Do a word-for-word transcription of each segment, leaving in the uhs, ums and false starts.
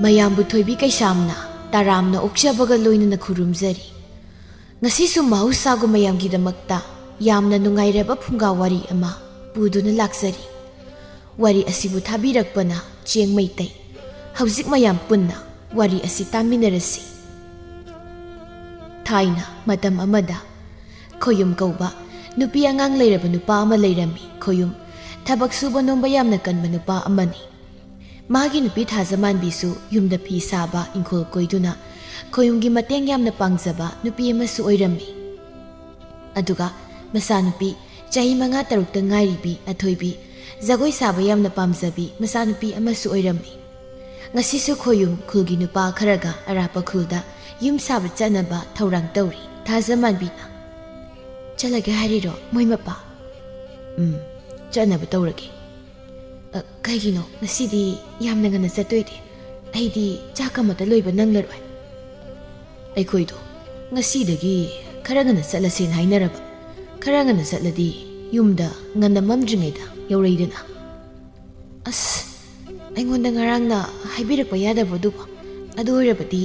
ꯃꯌꯥꯝꯕꯨ ꯊꯣꯏꯕꯤ ꯀꯩꯁꯥꯝꯅ ꯇꯔꯥꯝꯅ ꯑꯣꯛꯆꯕꯒ ꯂꯣꯏꯅꯅ ꯈꯨꯔꯨꯝꯖꯔꯤ꯫ ꯉꯁꯤꯁꯨ ꯃꯍꯧꯁꯥꯒꯨꯝ ꯃꯌꯥꯝꯒꯤꯗꯃꯛꯇ ꯌꯥꯝꯅ ꯅꯨꯡꯉꯥꯏꯔꯕ ꯐꯨꯡꯒꯥ ꯋꯥꯔꯤ ꯑꯃ ꯄꯨꯗꯨꯅ ꯂꯥꯛꯆꯔꯤ꯫ ꯋꯥꯔꯤ ꯑꯁꯤꯕꯨ ꯊꯥꯕꯤꯔꯛꯄꯅ ꯆꯦꯡ ꯃꯩꯇꯩ꯫ ꯍꯧꯖꯤꯛ ꯃꯌꯥꯝ ꯄꯨꯟꯅ ꯋꯥꯔꯤ ꯑꯁꯤ ꯇꯥꯃꯤꯟꯅꯔꯁꯤ꯫ ꯊꯥꯏꯅ ꯃꯇꯝ ꯑꯃꯗ ꯈꯣꯌꯨꯝ ꯀꯧꯕ ꯅꯨꯄꯤ ꯑꯉꯥꯡ ꯂꯩꯔꯕ ꯅꯨꯄꯥ ꯑꯃ ꯂꯩꯔꯝꯃꯤ꯫ ꯈꯣꯌꯨꯝ ꯊꯕꯛ ꯁꯨꯕ ꯅꯣꯝꯕ ꯌꯥꯝꯅ ꯀꯟꯕ ꯅꯨꯄꯥ ꯑꯃꯅꯤ꯫ ꯃꯥꯒꯤ ꯅꯨꯄꯤ ꯊꯥꯖꯃꯥꯟꯕꯤꯁꯨ ꯌꯨꯝꯗ ꯐꯤ ꯁꯥꯕ, ꯏꯪꯈꯣꯜ ꯀꯣꯏꯗꯨꯅ ꯈꯣꯌꯨꯝꯒꯤ ꯃꯇꯦꯡ ꯌꯥꯝꯅ ꯄꯥꯡꯖꯕ ꯅꯨꯄꯤ ꯑꯃꯁꯨ ꯑꯣꯏꯔꯝꯃꯤ꯫ ꯑꯗꯨꯒ ꯃꯆꯥꯅꯨꯄꯤ ꯆꯍꯤ ꯃꯉꯥ ꯇꯔꯨꯛꯇ ꯉꯥꯏꯔꯤꯕꯤ ꯑꯊꯣꯏꯕꯤ, ꯖꯒꯣꯏ ꯁꯥꯕ ꯌꯥꯝꯅ ꯄꯥꯝꯖꯕꯤ ꯃꯆꯥꯅꯨꯄꯤ ꯑꯃꯁꯨ ꯑꯣꯏꯔꯝꯃꯤ꯫ ꯉꯁꯤꯁꯨ ꯈꯣꯌꯨꯝ ꯈꯨꯜꯒꯤ ꯅꯨꯄꯥ ꯈꯔꯒ ꯑꯔꯥꯞꯄ ꯈꯨꯜꯗ ꯌꯨꯝ ꯁꯥꯕ ꯆꯠꯅꯕ ꯊꯧꯔꯥꯡ ꯇꯧꯔꯤ꯫ ꯊꯥꯖꯃꯥꯟꯕꯤꯅ, "ꯆꯠꯂꯒꯦ ꯍꯥꯏꯔꯤꯔꯣ ꯃꯣꯏ ꯃꯄꯥ?" "ꯎꯝ, ꯆꯠꯅꯕ ꯇꯧꯔꯒꯦ꯫" "ꯑ, ꯀꯩꯒꯤꯅꯣ ꯉꯁꯤꯗꯤ ꯌꯥꯝꯅ ꯉꯟꯅ ꯆꯠꯇꯣꯏꯗꯤ? ꯑꯩꯗꯤ ꯆꯥꯛ ꯑꯃꯠꯇ ꯂꯣꯏꯕ ꯅꯪꯂꯔꯣꯏ꯫" "ꯑꯩꯈꯣꯏꯗꯣ ꯉꯁꯤꯗꯒꯤ ꯈꯔ ꯉꯟꯅ ꯆꯠꯂꯁꯦꯅ ꯍꯥꯏꯅꯔꯕ꯫ ꯈꯔ ꯉꯟꯅ ꯆꯠꯂꯗꯤ ꯌꯨꯝꯗ ꯉꯟꯅ ꯃꯝꯗ꯭ꯔꯤꯉꯩꯗ ꯌꯧꯔꯛꯏꯗꯅ꯫" "ꯑꯁ, ꯑꯩꯉꯣꯟꯗ ꯉꯔꯥꯡꯅ ꯍꯥꯏꯕꯤꯔꯛꯄ ꯌꯥꯗꯕ꯭ꯔꯣ ꯑꯗꯨꯕꯣ? ꯑꯗꯨ ꯑꯣꯏꯔꯕꯗꯤ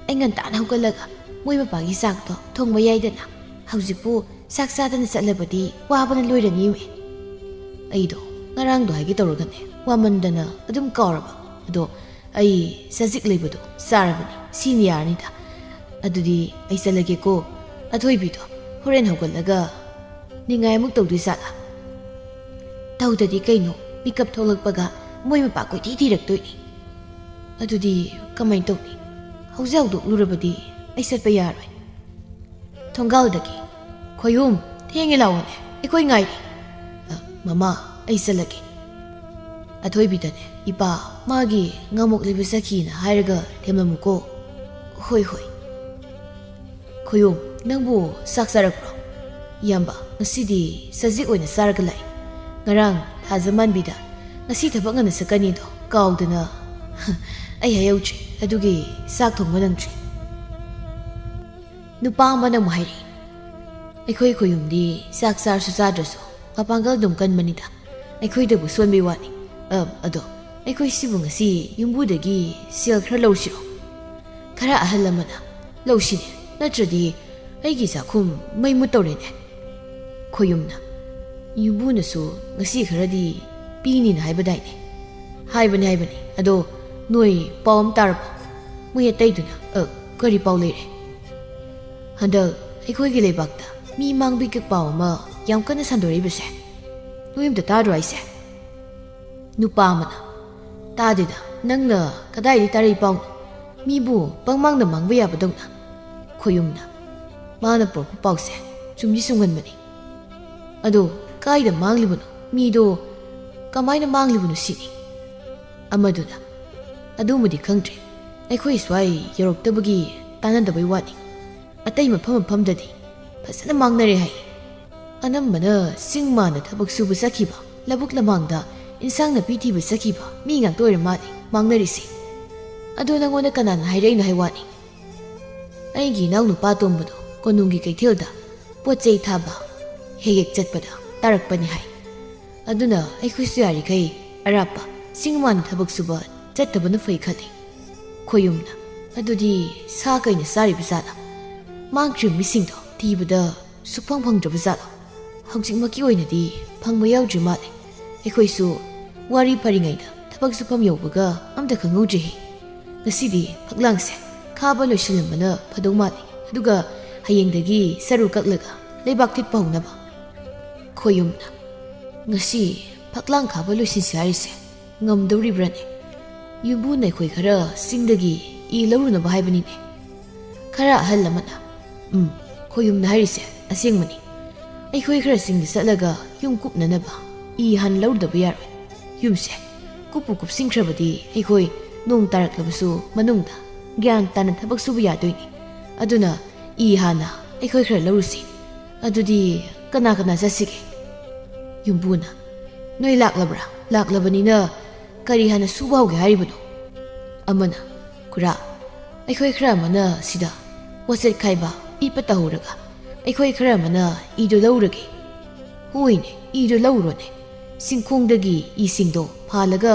ꯑꯩ ꯉꯟꯇꯥꯅ ꯍꯧꯒꯠꯂꯒ ꯃꯣꯏ ꯃꯄꯥꯒꯤ ꯆꯥꯛꯇꯣ ꯊꯣꯡꯕ ꯌꯥꯏꯗꯅ꯫ ꯍꯧꯖꯤꯛꯄꯨ ꯆꯥꯛ ꯆꯥꯗꯅ ꯆꯠꯂꯕꯗꯤ ꯋꯥꯕꯅ ꯂꯣꯏꯔꯅꯤꯃꯦ꯫" "ꯑꯩꯗꯣ ꯉꯔꯥꯡꯗꯣ ꯍꯥꯏꯒꯦ ꯇꯧꯔꯒꯅꯦ, ꯋꯥꯃꯟꯗꯅ ꯑꯗꯨꯝ ꯀꯥꯎꯔꯕ꯫ ꯑꯗꯣ ꯑꯩ ꯆꯖꯤꯛ ꯂꯩꯕꯗꯣ ꯆꯥꯔꯕꯅꯤ, ꯁꯤꯅ ꯌꯥꯔꯅꯤꯗ꯫ ꯑꯗꯨꯗꯤ ꯑꯩ ꯆꯠꯂꯒꯦꯀꯣ꯫ ꯑꯊꯣꯏꯕꯤꯗꯣ ꯍꯣꯔꯦꯟ ꯍꯧꯒꯠꯂꯒ ꯅꯤꯡꯉꯥꯏ ꯑꯃꯨꯛ ꯇꯧꯗꯣꯏ ꯖꯥꯠꯂꯥ?" "ꯇꯧꯗꯗꯤ ꯀꯩꯅꯣ, ꯃꯤꯀꯞ ꯊꯣꯛꯂꯛꯄꯒ ꯃꯣꯏ ꯃꯄꯥ ꯀꯣꯏꯊꯤ ꯊꯤꯔꯛꯇꯣꯏꯅꯤ꯫ ꯑꯗꯨꯗꯤ ꯀꯃꯥꯏꯅ ꯇꯧꯅꯤ? ꯍꯧꯖꯤꯛ ꯍꯧꯗꯣꯛꯂꯨꯔꯕꯗꯤ ꯑꯩ ꯆꯠꯄ ꯌꯥꯔꯣꯏ꯫" ꯊꯣꯡꯒꯥꯜꯗꯒꯤ, "ꯈꯣꯌꯨꯝ, ꯊꯦꯡꯉꯦ, ꯂꯥꯛꯑꯣꯅꯦ, ꯑꯩꯈꯣꯏ ꯉꯥꯏꯔꯤ꯫" "ꯑ, ꯃꯃꯥ, ꯑꯩ ꯆꯠꯂꯒꯦ꯫" ꯑꯊꯣꯏꯕꯤꯗꯅꯦ, "ꯏꯄꯥ, ꯃꯥꯒꯤ ꯉꯥꯃꯣꯛ ꯂꯩꯕ ꯆꯠꯈꯤꯅ ꯍꯥꯏꯔꯒ ꯊꯦꯝꯂꯝꯃꯨꯀꯣ꯫" "ꯍꯣꯏ, ꯍꯣꯏ꯫" "ꯈꯣꯌꯨꯝ, ꯅꯪꯕꯨ ꯆꯥꯛ ꯆꯥꯔꯛꯄ꯭ꯔꯣ?" "ꯏꯌꯥꯝꯕ, ꯉꯁꯤꯗꯤ ꯆꯖꯤꯛ ꯑꯣꯏꯅ ꯆꯥꯔꯒ ꯂꯥꯛꯏ꯫ ꯉꯔꯥꯡ ꯊꯥꯖꯃꯥꯟꯕꯤꯗ ꯉꯁꯤ ꯊꯕꯛ ꯉꯟꯅ ꯆꯠꯀꯅꯤꯗꯣ ꯀꯥꯎꯗꯅ ꯑꯩ ꯍꯥꯏꯍꯧꯗ꯭ꯔꯦ, ꯑꯗꯨꯒꯤ ꯆꯥꯛ ꯊꯣꯡꯕ ꯅꯪꯗ꯭ꯔꯤ꯫" ꯅꯨꯄꯥ ꯑꯃꯅ ꯑꯃꯨꯛ ꯍꯥꯏꯔꯛꯏ, "ꯑꯩꯈꯣꯏ ꯈꯣꯌꯨꯝꯗꯤ ꯆꯥꯛ ꯆꯥꯔꯁꯨ ꯆꯥꯗ꯭ꯔꯁꯨ ꯃꯄꯥꯡꯒꯜ ꯑꯗꯨꯝ ꯀꯟꯕꯅꯤꯗ, ꯑꯩꯈꯣꯏꯗꯕꯨ ꯁꯣꯟꯕꯩ ꯋꯥꯅꯤ꯫ ꯑ, ꯑꯗꯣ "ꯑꯩꯈꯣꯏ ꯁꯤꯕꯨ ꯉꯁꯤ ꯌꯨꯝꯕꯨꯗꯒꯤ ꯁꯦꯜ ꯈꯔ ꯂꯧꯁꯤꯔꯣ?" ꯈꯔ ꯑꯍꯜ ꯑꯃꯅ, "ꯂꯧꯁꯤꯅꯦ, ꯅꯠꯇ꯭ꯔꯗꯤ ꯑꯩꯒꯤ ꯆꯥꯛꯈꯨꯝ ꯃꯩ ꯃꯨꯠꯇꯧꯔꯦꯅꯦ꯫" ꯈꯣꯌꯨꯝꯅ, "ꯌꯨꯝꯕꯨꯅꯁꯨ ꯉꯁꯤ ꯈꯔꯗꯤ ꯄꯤꯅꯤꯅ ꯍꯥꯏꯕꯗꯥꯏꯅꯦ?" "ꯍꯥꯏꯕꯅꯤ, ꯍꯥꯏꯕꯅꯤ꯫ ꯑꯗꯣ ꯅꯣꯏ ꯄꯥꯎ ꯑꯃ ꯇꯥꯔꯕꯣ?" ꯃꯣꯏ ꯑꯇꯩꯗꯨꯅ, "ꯑ, ꯀꯔꯤ ꯄꯥꯎ ꯂꯩꯔꯦ?" "ꯍꯟꯗꯛ ꯑꯩꯈꯣꯏꯒꯤ ꯂꯩꯕꯥꯛꯇ ꯃꯤ ꯃꯥꯡꯕꯒꯤ ꯄꯥꯎ ꯑꯃ ꯌꯥꯝ ꯀꯟꯅ ꯁꯟꯗꯣꯔꯛꯏꯕꯁꯦ ꯅꯣꯏ ꯑꯝꯇ ꯇꯥꯗ꯭ꯔꯣ ꯍꯥꯏꯁꯦ?" ꯅꯨꯄꯥ ꯑꯃꯅ, "ꯇꯥꯗꯦꯗ, ꯅꯪꯅ ꯀꯗꯥꯏꯗꯒꯤ ꯇꯥꯔꯛꯏ ꯄꯥꯎꯅꯣ? ꯃꯤꯕꯨ ꯄꯪꯃꯥꯡꯗ ꯃꯥꯡꯕ ꯌꯥꯕꯗꯧꯅ꯫" ꯈꯣꯌꯨꯝꯅ, "ꯃꯥꯅ ꯄꯨꯔꯛꯄ ꯄꯥꯎꯁꯦ ꯆꯨꯝꯗꯤ ꯆꯨꯝꯒꯟꯕꯅꯤ꯫ ꯑꯗꯣ ꯀꯥꯏꯗ ꯃꯥꯡꯂꯤꯕꯅꯣ? ꯃꯤꯗꯣ ꯀꯃꯥꯏꯅ ꯃꯥꯡꯂꯤꯕꯅꯣ ꯁꯤꯅꯤ꯫" ꯑꯃꯗꯨꯅ, "ꯑꯗꯨꯃꯗꯤ ꯈꯪꯗ꯭ꯔꯦ, ꯑꯩꯈꯣꯏ ꯁ꯭ꯋꯥꯏ ꯌꯧꯔꯛꯇꯕꯒꯤ ꯇꯥꯟꯅꯗꯕꯩ ꯋꯥꯅꯤ꯫ ꯑꯇꯩ ꯃꯐꯝ ꯃꯐꯝꯗꯗꯤ ꯐꯖꯅ ꯃꯥꯡꯅꯔꯦ ꯍꯥꯏ꯫ ꯑꯅꯝꯕꯅ ꯆꯤꯡ ꯃꯥꯟꯗ ꯊꯕꯛ ꯁꯨꯕ ꯆꯠꯈꯤꯕ, ꯂꯧꯕꯨꯛ ꯂꯝꯍꯥꯡꯗ ꯏꯟꯁꯥꯡ ꯅꯥꯄꯤ ꯊꯤꯕ ꯆꯠꯈꯤꯕ ꯃꯤ ꯉꯥꯛꯇ ꯑꯣꯏꯔ ꯃꯥꯜꯂꯦ ꯃꯥꯡꯅꯔꯤꯁꯦ꯫ ꯑꯗꯣ ꯅꯪꯉꯣꯟꯗ ꯀꯅꯥꯅ ꯍꯥꯏꯔꯛꯏꯅꯣ ꯍꯥꯏ ꯋꯥꯅꯤ?" "ꯑꯩꯒꯤ ꯏꯅꯥꯎꯅꯨꯄꯥ ꯑꯇꯣꯝꯕꯗꯣ ꯀꯣꯅꯨꯡꯒꯤ ꯀꯩꯊꯦꯜꯗ ꯄꯣꯠ ꯆꯩ ꯊꯥꯕ ꯍꯦꯛ ꯍꯦꯛ ꯆꯠꯄꯗ ꯇꯥꯔꯛꯄꯅꯤ ꯍꯥꯏ꯫ ꯑꯗꯨꯅ ꯑꯩꯈꯣꯏꯁꯨ ꯌꯥꯔꯤꯈꯩ ꯑꯔꯥꯞꯄ ꯆꯤꯡ ꯃꯥꯟꯗ ꯊꯕꯛ ꯁꯨꯕ ꯆꯠꯇꯕꯅ ꯐꯩ ꯈꯜꯂꯤ꯫" ꯈꯣꯌꯨꯝꯅ, "ꯑꯗꯨꯗꯤ ꯁꯥ ꯀꯩꯅ ꯆꯥꯔꯤꯕ ꯖꯥꯠꯂ? ꯃꯥꯡꯈ꯭ꯔꯤꯕ ꯃꯤꯁꯤꯡꯗꯣ ꯊꯤꯕꯗ ꯁꯨꯛꯐꯪ ꯐꯪꯗ꯭ꯔꯕ ꯖꯥꯠꯂꯣ? ꯍꯧꯖꯤꯛꯃꯛꯀꯤ ꯑꯣꯏꯅꯗꯤ ꯐꯪꯕ ꯌꯥꯎꯗ꯭ꯔꯤ ꯃꯥꯜꯂꯦ꯫ ꯑꯩꯈꯣꯏꯁꯨ ꯋꯥꯔꯤ ꯐꯔꯤꯉꯩꯗ ꯊꯕꯛ ꯁꯨꯐꯝ ꯌꯧꯕꯒ ꯑꯝꯇ ꯈꯪꯍꯧꯗ꯭ꯔꯤꯍꯦ꯫ ꯉꯁꯤꯗꯤ ꯐꯛꯂꯥꯡꯁꯦ ꯈꯥꯕ ꯂꯣꯏꯁꯤꯜꯂꯝꯕꯅ ꯐꯗꯧ ꯃꯥꯜꯂꯤ꯫ ꯑꯗꯨꯒ ꯍꯌꯦꯡꯗꯒꯤ ꯆꯔꯨ ꯀꯛꯂꯒ ꯂꯩꯕꯥꯛ ꯊꯤꯠꯄ ꯍꯧꯅꯕ꯫" ꯈꯣꯌꯨꯝꯅ, "ꯉꯁꯤ ꯐꯛꯂꯥꯡ ꯈꯥꯕ ꯂꯣꯏꯁꯤꯟꯁꯤ ꯍꯥꯏꯔꯤꯁꯦ ꯉꯝꯗꯧꯔꯤꯕ꯭ꯔꯅꯦ? ꯌꯨꯝꯕꯨꯅ ꯑꯩꯈꯣꯏ ꯈꯔ ꯆꯤꯡꯗꯒꯤ ꯏ ꯂꯧꯔꯨꯅꯕ ꯍꯥꯏꯕꯅꯤꯅꯦ꯫" ꯈꯔ ꯑꯍꯜ ꯑꯃꯅ, "ꯎꯝ, ꯈꯣꯌꯨꯝꯅ ꯍꯥꯏꯔꯤꯁꯦ ꯑꯁꯦꯡꯕꯅꯤ꯫ ꯑꯩꯈꯣꯏ ꯈꯔ ꯆꯤꯡꯗ ꯆꯠꯂꯒ ꯌꯨꯝ ꯀꯨꯞꯅꯅꯕ ꯏ ꯍꯥꯟꯅ ꯂꯧꯔꯨꯗꯕ ꯌꯥꯔꯣꯏ꯫ ꯌꯨꯝꯁꯦ ꯀꯨꯞꯄꯨ ꯀꯨꯞꯁꯤꯟꯈ꯭ꯔꯕꯗꯤ ꯑꯩꯈꯣꯏ ꯅꯣꯡ ꯇꯥꯔꯛꯂꯕꯁꯨ ꯃꯅꯨꯡꯗ ꯒ꯭ꯌꯥꯟ ꯇꯥꯅ ꯊꯕꯛ ꯁꯨꯕ ꯌꯥꯗꯣꯏꯅꯤ꯫ ꯑꯗꯨꯅ ꯏ ꯍꯥꯟꯅ ꯑꯩꯈꯣꯏ ꯈꯔ ꯂꯧꯔꯨꯁꯤ꯫ ꯑꯗꯨꯗꯤ ꯀꯅꯥ ꯀꯅꯥ ꯆꯠꯁꯤꯒꯦ?" ꯌꯨꯝꯕꯨꯅ, "ꯅꯣꯏ ꯂꯥꯛꯂꯕ꯭ꯔꯥ? ꯂꯥꯛꯂꯕꯅꯤꯅ ꯀꯔꯤ ꯍꯥꯟꯅ ꯁꯨꯕ ꯍꯧꯒꯦ ꯍꯥꯏꯔꯤꯕꯅꯣ?" ꯑꯃꯅ, "ꯈꯨꯔꯥ, ꯑꯩꯈꯣꯏ ꯈꯔ ꯑꯃꯅ ꯁꯤꯗ ꯋꯥꯆꯦꯠ ꯈꯥꯏꯕ ꯏꯠꯄ ꯇꯧꯍꯧꯔꯒ ꯑꯩꯈꯣꯏ ꯈꯔ ꯑꯃꯅ ꯏꯗꯨ ꯂꯧꯔꯒꯦ꯫" "ꯍꯣꯏꯅꯦ, ꯏꯗꯨ ꯂꯧꯔꯣꯅꯦ꯫ ꯆꯤꯡꯈꯣꯡꯗꯒꯤ ꯏꯁꯤꯡꯗꯣ ꯐꯥꯜꯂꯒ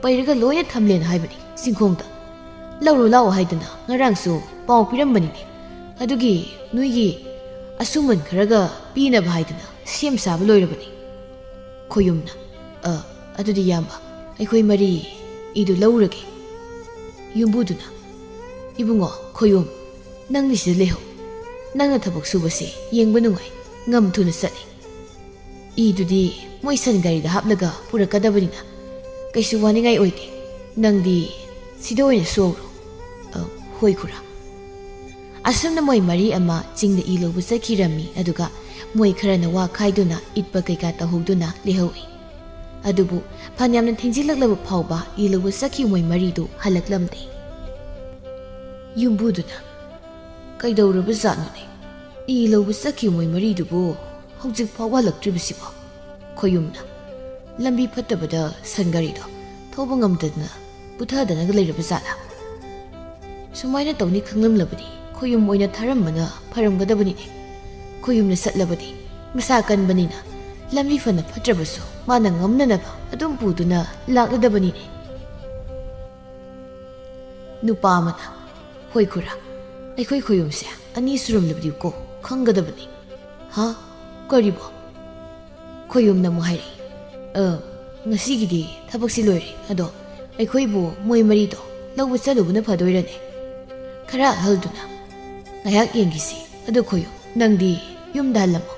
ꯄꯩꯔꯒ ꯂꯣꯏꯅ ꯊꯝꯂꯦꯅ ꯍꯥꯏꯕꯅꯤ ꯆꯤꯡꯈꯣꯡꯗ꯫ ꯂꯧꯔꯨ ꯂꯥꯛꯑꯣ ꯍꯥꯏꯗꯅ ꯉꯔꯥꯡꯁꯨ ꯄꯥꯎ ꯄꯤꯔꯝꯕꯅꯤꯅꯦ꯫ ꯑꯗꯨꯒꯤ ꯅꯣꯏꯒꯤ ꯑꯁꯨꯃꯟ ꯈꯔꯒ ꯄꯤꯅꯕ ꯍꯥꯏꯗꯅ ꯁꯦꯝ ꯁꯥꯕ ꯂꯣꯏꯔꯕꯅꯤ꯫ ꯈꯣꯌꯨꯝꯅ, "ꯑ, ꯑꯗꯨꯗꯤ ꯏꯌꯥꯝꯕ, ꯑꯩꯈꯣꯏ ꯃꯔꯤ ꯏꯗꯨ ꯂꯧꯔꯒꯦ꯫" ꯌꯨꯝꯕꯨꯗꯨꯅ, "ꯏꯕꯨꯡꯉꯣ ꯈꯣꯌꯨꯝ, ꯅꯪꯗꯤ ꯁꯤꯗ ꯂꯩꯍꯧ꯫ ꯅꯪꯅ ꯊꯕꯛ ꯁꯨꯕꯁꯦ ꯌꯦꯡꯕ ꯅꯨꯡꯉꯥꯏ, ꯉꯝ ꯊꯨꯅ ꯆꯠꯂꯤ꯫ ꯏꯗꯨꯗꯤ ꯃꯣꯏ ꯁꯟ ꯒꯥꯔꯤꯗ ꯍꯥꯞꯂꯒ ꯄꯨꯔꯛꯀꯗꯕꯅꯤꯅ ꯀꯩꯁꯨ ꯋꯥꯅꯤꯡꯉꯥꯏ ꯑꯣꯏꯗꯦ꯫ ꯅꯪꯗꯤ ꯁꯤꯗ ꯑꯣꯏꯅ ꯁꯨꯍꯧꯔꯣ꯫" "ꯑ, ꯍꯣꯏ ꯈꯨꯔꯥ꯫" ꯑꯁꯨꯝꯅ ꯃꯣꯏ ꯃꯔꯤ ꯑꯃ ꯆꯤꯡꯗ ꯏ ꯂꯧꯕ ꯆꯠꯈꯤꯔꯝꯃꯤ꯫ ꯑꯗꯨꯒ ꯃꯣꯏ ꯈꯔꯅ ꯋꯥ ꯈꯥꯏꯗꯨꯅ ꯏꯠꯄ ꯀꯩꯀꯥ ꯇꯧꯍꯧꯗꯨꯅ ꯂꯩꯍꯧꯏ꯫ ꯑꯗꯨꯕꯨ ꯐꯅꯌꯥꯝꯅ ꯊꯦꯡꯖꯤꯜꯂꯛꯂꯕ ꯐꯥꯎꯕ ꯏ ꯂꯧꯕ ꯆꯠꯈꯤꯕ ꯃꯣꯏ ꯃꯔꯤꯗꯨ ꯍꯜꯂꯛꯂꯝꯗꯦ꯫ ꯌꯨꯝꯕꯨꯗꯨꯅ, "ꯀꯩꯗꯧꯔꯕꯖꯥꯠꯅꯣꯅꯦ? ꯏ ꯂꯧꯕ ꯆꯠꯈꯤꯕ ꯃꯣꯏ ꯃꯔꯤꯗꯨꯕꯨ ꯍꯧꯖꯤꯛ ꯐꯥꯎꯕ ꯍꯜꯂꯛꯇ꯭ꯔꯤꯕꯁꯤꯕꯣ?" ꯈꯣꯌꯨꯝꯅ, "ꯂꯝꯕꯤ ꯐꯠꯇꯕꯗ ꯁꯟ ꯒꯥꯔꯤꯗꯣ ꯊꯧꯕ ꯉꯝꯗꯗꯅ ꯄꯨꯊꯗꯅꯒ ꯂꯩꯔꯕ ꯖꯥꯠꯂꯥ? ꯁꯨꯃꯥꯏꯅ ꯇꯧꯅꯤ ꯈꯪꯂꯝꯂꯕꯗꯤ ꯈꯣꯌꯨꯝ ꯑꯣꯏꯅ ꯊꯥꯔꯝꯕꯅ ꯐꯔꯝꯒꯗꯕꯅꯤꯅꯦ꯫ ꯈꯣꯌꯨꯝꯅ ꯆꯠꯂꯕꯗꯤ ꯃꯁꯥ ꯀꯟꯕꯅꯤꯅ ꯂꯝꯕꯤ ꯐꯅ ꯐꯠꯇ꯭ꯔꯕꯁꯨ ꯃꯥꯅ ꯉꯝꯅꯅꯕ ꯑꯗꯨꯝ ꯄꯨꯗꯨꯅ ꯂꯥꯛꯂꯗꯕꯅꯤꯅꯦ꯫" ꯅꯨꯄꯥ ꯑꯃꯅ, "ꯍꯣꯏ ꯈꯨꯔꯥ, ꯑꯩꯈꯣꯏ ꯈꯣꯌꯨꯝꯁꯦ ꯑꯅꯤ ꯁꯨꯔꯝꯂꯕꯗꯤꯀꯣ ꯈꯪꯒꯗꯕꯅꯤ꯫" "ꯍꯥ? ꯀꯔꯤꯕꯣ?" ꯈꯣꯌꯨꯝꯅ ꯑꯃꯨꯛ ꯍꯥꯏꯔꯛꯏ, "ꯑ, ꯉꯁꯤꯒꯤꯗꯤ ꯊꯕꯛꯁꯤ ꯂꯣꯏꯔꯦ꯫ ꯑꯗꯣ ꯑꯩꯈꯣꯏꯕꯨ ꯃꯣꯏ ꯃꯔꯤꯗꯣ ꯂꯧꯕ ꯆꯠꯂꯨꯕꯅ ꯐꯗꯣꯏꯔꯅꯦ?" ꯈꯔ ꯑꯍꯜꯗꯨꯅ, "ꯉꯥꯏꯍꯥꯛ ꯌꯦꯡꯈꯤꯁꯤ꯫ ꯑꯗꯣ ꯈꯣꯌꯨꯝ, ꯅꯪꯗꯤ ꯌꯨꯝꯗ ꯍꯜꯂꯝꯃꯣ꯫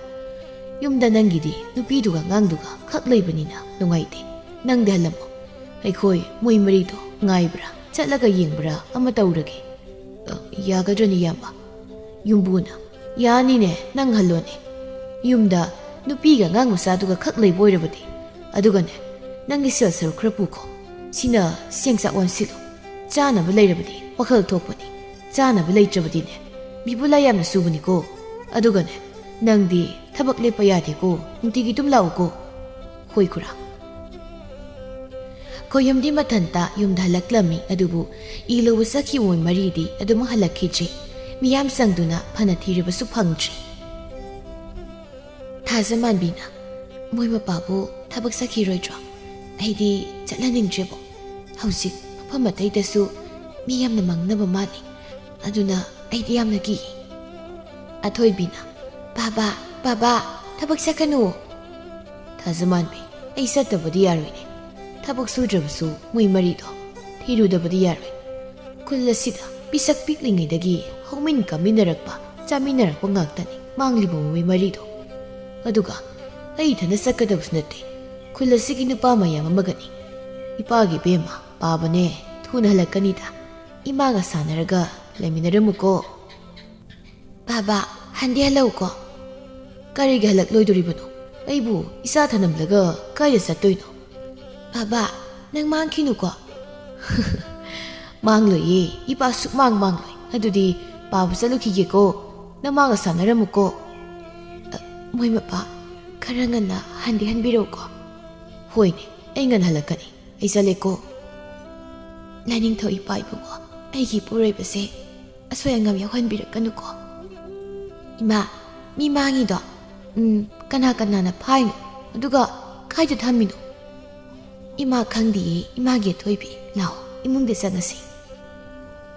ꯌꯨꯝꯗ ꯅꯪꯒꯤꯗꯤ ꯅꯨꯄꯤꯗꯨꯒ ꯑꯉꯥꯡꯗꯨꯒ ꯈꯛ ꯂꯩꯕꯅꯤꯅ ꯅꯨꯡꯉꯥꯏꯇꯦ꯫ ꯅꯪꯗꯤ ꯍꯜꯂꯝꯃꯣ꯫ ꯑꯩꯈꯣꯏ ꯃꯣꯏ ꯃꯔꯤꯗꯣ ꯉꯥꯏꯕ꯭ꯔꯥ, ꯆꯠꯂꯒ ꯌꯦꯡꯕ꯭ꯔꯥ ꯑꯃ ꯇꯧꯔꯒꯦ꯫" "ꯑ, ꯌꯥꯒꯗ꯭ꯔꯅꯤ, ꯏꯌꯥꯝꯕ?" ꯌꯨꯝꯕꯨꯅ, "ꯌꯥꯅꯤꯅꯦ, ꯅꯪ ꯍꯜꯂꯣꯅꯦ꯫ ꯌꯨꯝꯗ ꯅꯨꯄꯤꯒ ꯑꯉꯥꯡ ꯃꯆꯥꯗꯨꯒ ꯈꯛ ꯂꯩꯕ ꯑꯣꯏꯔꯕꯗꯤ꯫ ꯑꯗꯨꯒꯅꯦ, ꯅꯪꯒꯤ ꯁꯦꯜ ꯁꯔꯨꯛ ꯈꯔ ꯄꯨꯈꯣ꯫ ꯁꯤꯅ ꯆꯦꯡ ꯆꯥꯛ ꯑꯣꯟꯁꯤꯜꯂꯨ꯫ ꯆꯥꯅꯕ ꯂꯩꯔꯕꯗꯤ ꯋꯥꯈꯜ ꯊꯣꯛꯄꯅꯤ꯫ ꯆꯥꯅꯕ ꯂꯩꯇ꯭ꯔꯕꯗꯤꯅꯦ, ꯕꯤꯕꯨꯂꯥ ꯌꯥꯝꯅ ꯆꯨꯕꯅꯤꯀꯣ꯫ ꯑꯗꯨꯒꯅꯦ, ꯅꯪꯗꯤ ꯊꯕꯛ ꯂꯦꯞꯄ ꯌꯥꯗꯦꯀꯣ꯫ ꯅꯨꯡꯇꯤꯒꯤ ꯑꯗꯨꯝ ꯂꯥꯛꯎꯀꯣ꯫" "ꯍꯣꯏ ꯈꯨꯔꯥ꯫" ꯈꯣꯌꯨꯝꯗꯤ ꯃꯊꯟꯇ ꯌꯨꯝꯗ ꯍꯜꯂꯛꯂꯝꯃꯤ꯫ ꯑꯗꯨꯕꯨ ꯏ ꯂꯧꯕ ꯆꯠꯈꯤꯕ ꯃꯣꯏ ꯃꯔꯤꯗꯤ ꯑꯗꯨꯃꯛ ꯍꯜꯂꯛꯈꯤꯗ꯭ꯔꯤ꯫ ꯃꯤꯌꯥꯝ ꯆꯪꯗꯨꯅ ꯐꯅ ꯊꯤꯔꯕꯁꯨ ꯐꯪꯗ꯭ꯔꯤ꯫ ꯊꯥꯖꯃꯥꯟꯕꯤꯅ, "ꯃꯣꯏ ꯃꯄꯥꯕꯨ ꯊꯕꯛ ꯆꯠꯈꯤꯔꯣꯏꯗ꯭ꯔꯣ? ꯑꯩꯗꯤ ꯆꯠꯍꯟꯅꯤꯡꯗ꯭ꯔꯦꯕꯣ꯫ ꯍꯧꯖꯤꯛ ꯃꯐꯝ ꯑꯇꯩꯗꯁꯨ ꯃꯤ ꯌꯥꯝꯅ ꯃꯥꯡꯅꯕ ꯃꯥꯜꯂꯤ꯫ ꯑꯗꯨꯅ ꯑꯩꯗꯤ ꯌꯥꯝꯅ ꯀꯤ꯫ ꯑꯊꯣꯏꯕꯤꯅ, "ꯕꯥꯕꯥ, ꯕꯥꯕꯥ, ꯊꯕꯛ ꯆꯠꯀꯅꯨ!" ꯊꯥꯖꯃꯥꯟꯕꯤ, "ꯑꯩ ꯆꯠꯇꯕꯗꯤ ꯌꯥꯔꯣꯏꯅꯦ꯫ ꯊꯕꯛ ꯁꯨꯗ꯭ꯔꯕꯁꯨ ꯃꯣꯏ ꯃꯔꯤꯗꯣ ꯊꯤꯔꯨꯗꯕꯗꯤ ꯌꯥꯔꯣꯏ꯫ ꯈꯨꯜ ꯑꯁꯤꯗ ꯄꯤꯁꯛ ꯄꯤꯛꯂꯤꯉꯩꯗꯒꯤ ꯍꯧꯃꯤꯟ ꯀꯥꯃꯤꯟꯅꯔꯛꯄ, ꯆꯥꯃꯤꯟꯅꯔꯛꯄ ꯉꯥꯛꯇꯅꯤ ꯃꯥꯡꯂꯤꯕ ꯃꯣꯏ ꯃꯔꯤꯗꯣ꯫ ꯑꯗꯨꯒ ꯑꯩ ꯏꯊꯟꯗ ꯆꯠꯀꯗꯕꯁꯨ ꯅꯠꯇꯦ꯫ ꯈꯨꯜ ꯑꯁꯤꯒꯤ ꯅꯨꯄꯥ ꯃꯌꯥꯝ ꯑꯃꯒꯅꯤ꯫ ꯏꯄꯥꯒꯤ ꯏꯕꯦꯝꯃ, ꯄꯥꯕꯅꯦ, ꯊꯨꯅ ꯍꯜꯂꯛꯀꯅꯤꯗ꯫ ꯏꯃꯥꯒ ꯁꯥꯟꯅꯔꯒ ꯂꯩꯃꯤꯟꯅꯔꯝꯃꯨꯀꯣ꯫" "ꯕꯥꯕꯥ, ꯍꯟꯗꯤ ꯍꯜꯂꯛꯎꯀꯣ꯫" "ꯀꯔꯤꯒꯤ ꯍꯜꯂꯛꯂꯣꯏꯗꯣꯔꯤꯕꯅꯣ? ꯑꯩꯕꯨ ꯏꯆꯥ ꯊꯅꯝꯂꯒ ꯀꯥꯏꯗ ꯆꯠꯇꯣꯏꯅꯣ?" "ꯕꯥꯕꯥ, ꯅꯪ ꯃꯥꯡꯈꯤꯅꯨꯀꯣ꯫" "ꯃꯥꯡꯂꯣꯏꯌꯦ, ꯏꯄꯥ ꯁꯨꯛꯃꯥꯡ ꯃꯥꯡꯂꯣꯏ꯫ ꯑꯗꯨꯗꯤ ꯄꯥꯕ ꯆꯠꯂꯨꯈꯤꯒꯦꯀꯣ꯫ ꯅꯃꯥꯒ ꯁꯥꯟꯅꯔꯝꯃꯨꯀꯣ꯫" "ꯑ, ꯃꯣꯏ ꯃꯄꯥ, ꯈꯔ ꯉꯟꯅ ꯍꯟꯗꯤ ꯍꯟꯕꯤꯔꯛꯎꯀꯣ꯫" "ꯍꯣꯏꯅꯦ, ꯑꯩ ꯉꯟꯅ ꯍꯜꯂꯛꯀꯅꯤ꯫ ꯑꯩ ꯆꯠꯂꯦꯀꯣ꯫" "ꯂꯥꯏꯅꯤꯡꯊꯧ ꯏꯄꯥ ꯏꯕꯨꯡꯉꯣ, ꯑꯩꯒꯤ ꯏꯄꯨꯔꯣꯏꯕꯁꯦ ꯑꯁꯣꯏ ꯑꯉꯥꯝ ꯌꯥꯎꯍꯟꯕꯤꯔꯛꯀꯅꯨꯀꯣ꯫" "ꯏꯃꯥ, ꯃꯤ ꯃꯥꯡꯉꯤꯗꯣ, ꯎꯝ, ꯀꯅꯥ ꯀꯅꯥꯅ ꯐꯥꯏꯅꯣ? ꯑꯗꯨꯒ ꯀꯥꯏꯗ ꯊꯝꯃꯤꯅꯣ?" "ꯏꯃꯥ ꯈꯪꯗꯤꯌꯦ, ꯏꯃꯥꯒꯤ ꯑꯊꯣꯏꯕꯤ꯫ ꯂꯥꯛꯑꯣ, ꯏꯃꯨꯡꯗ ꯆꯪꯉꯁꯤ꯫"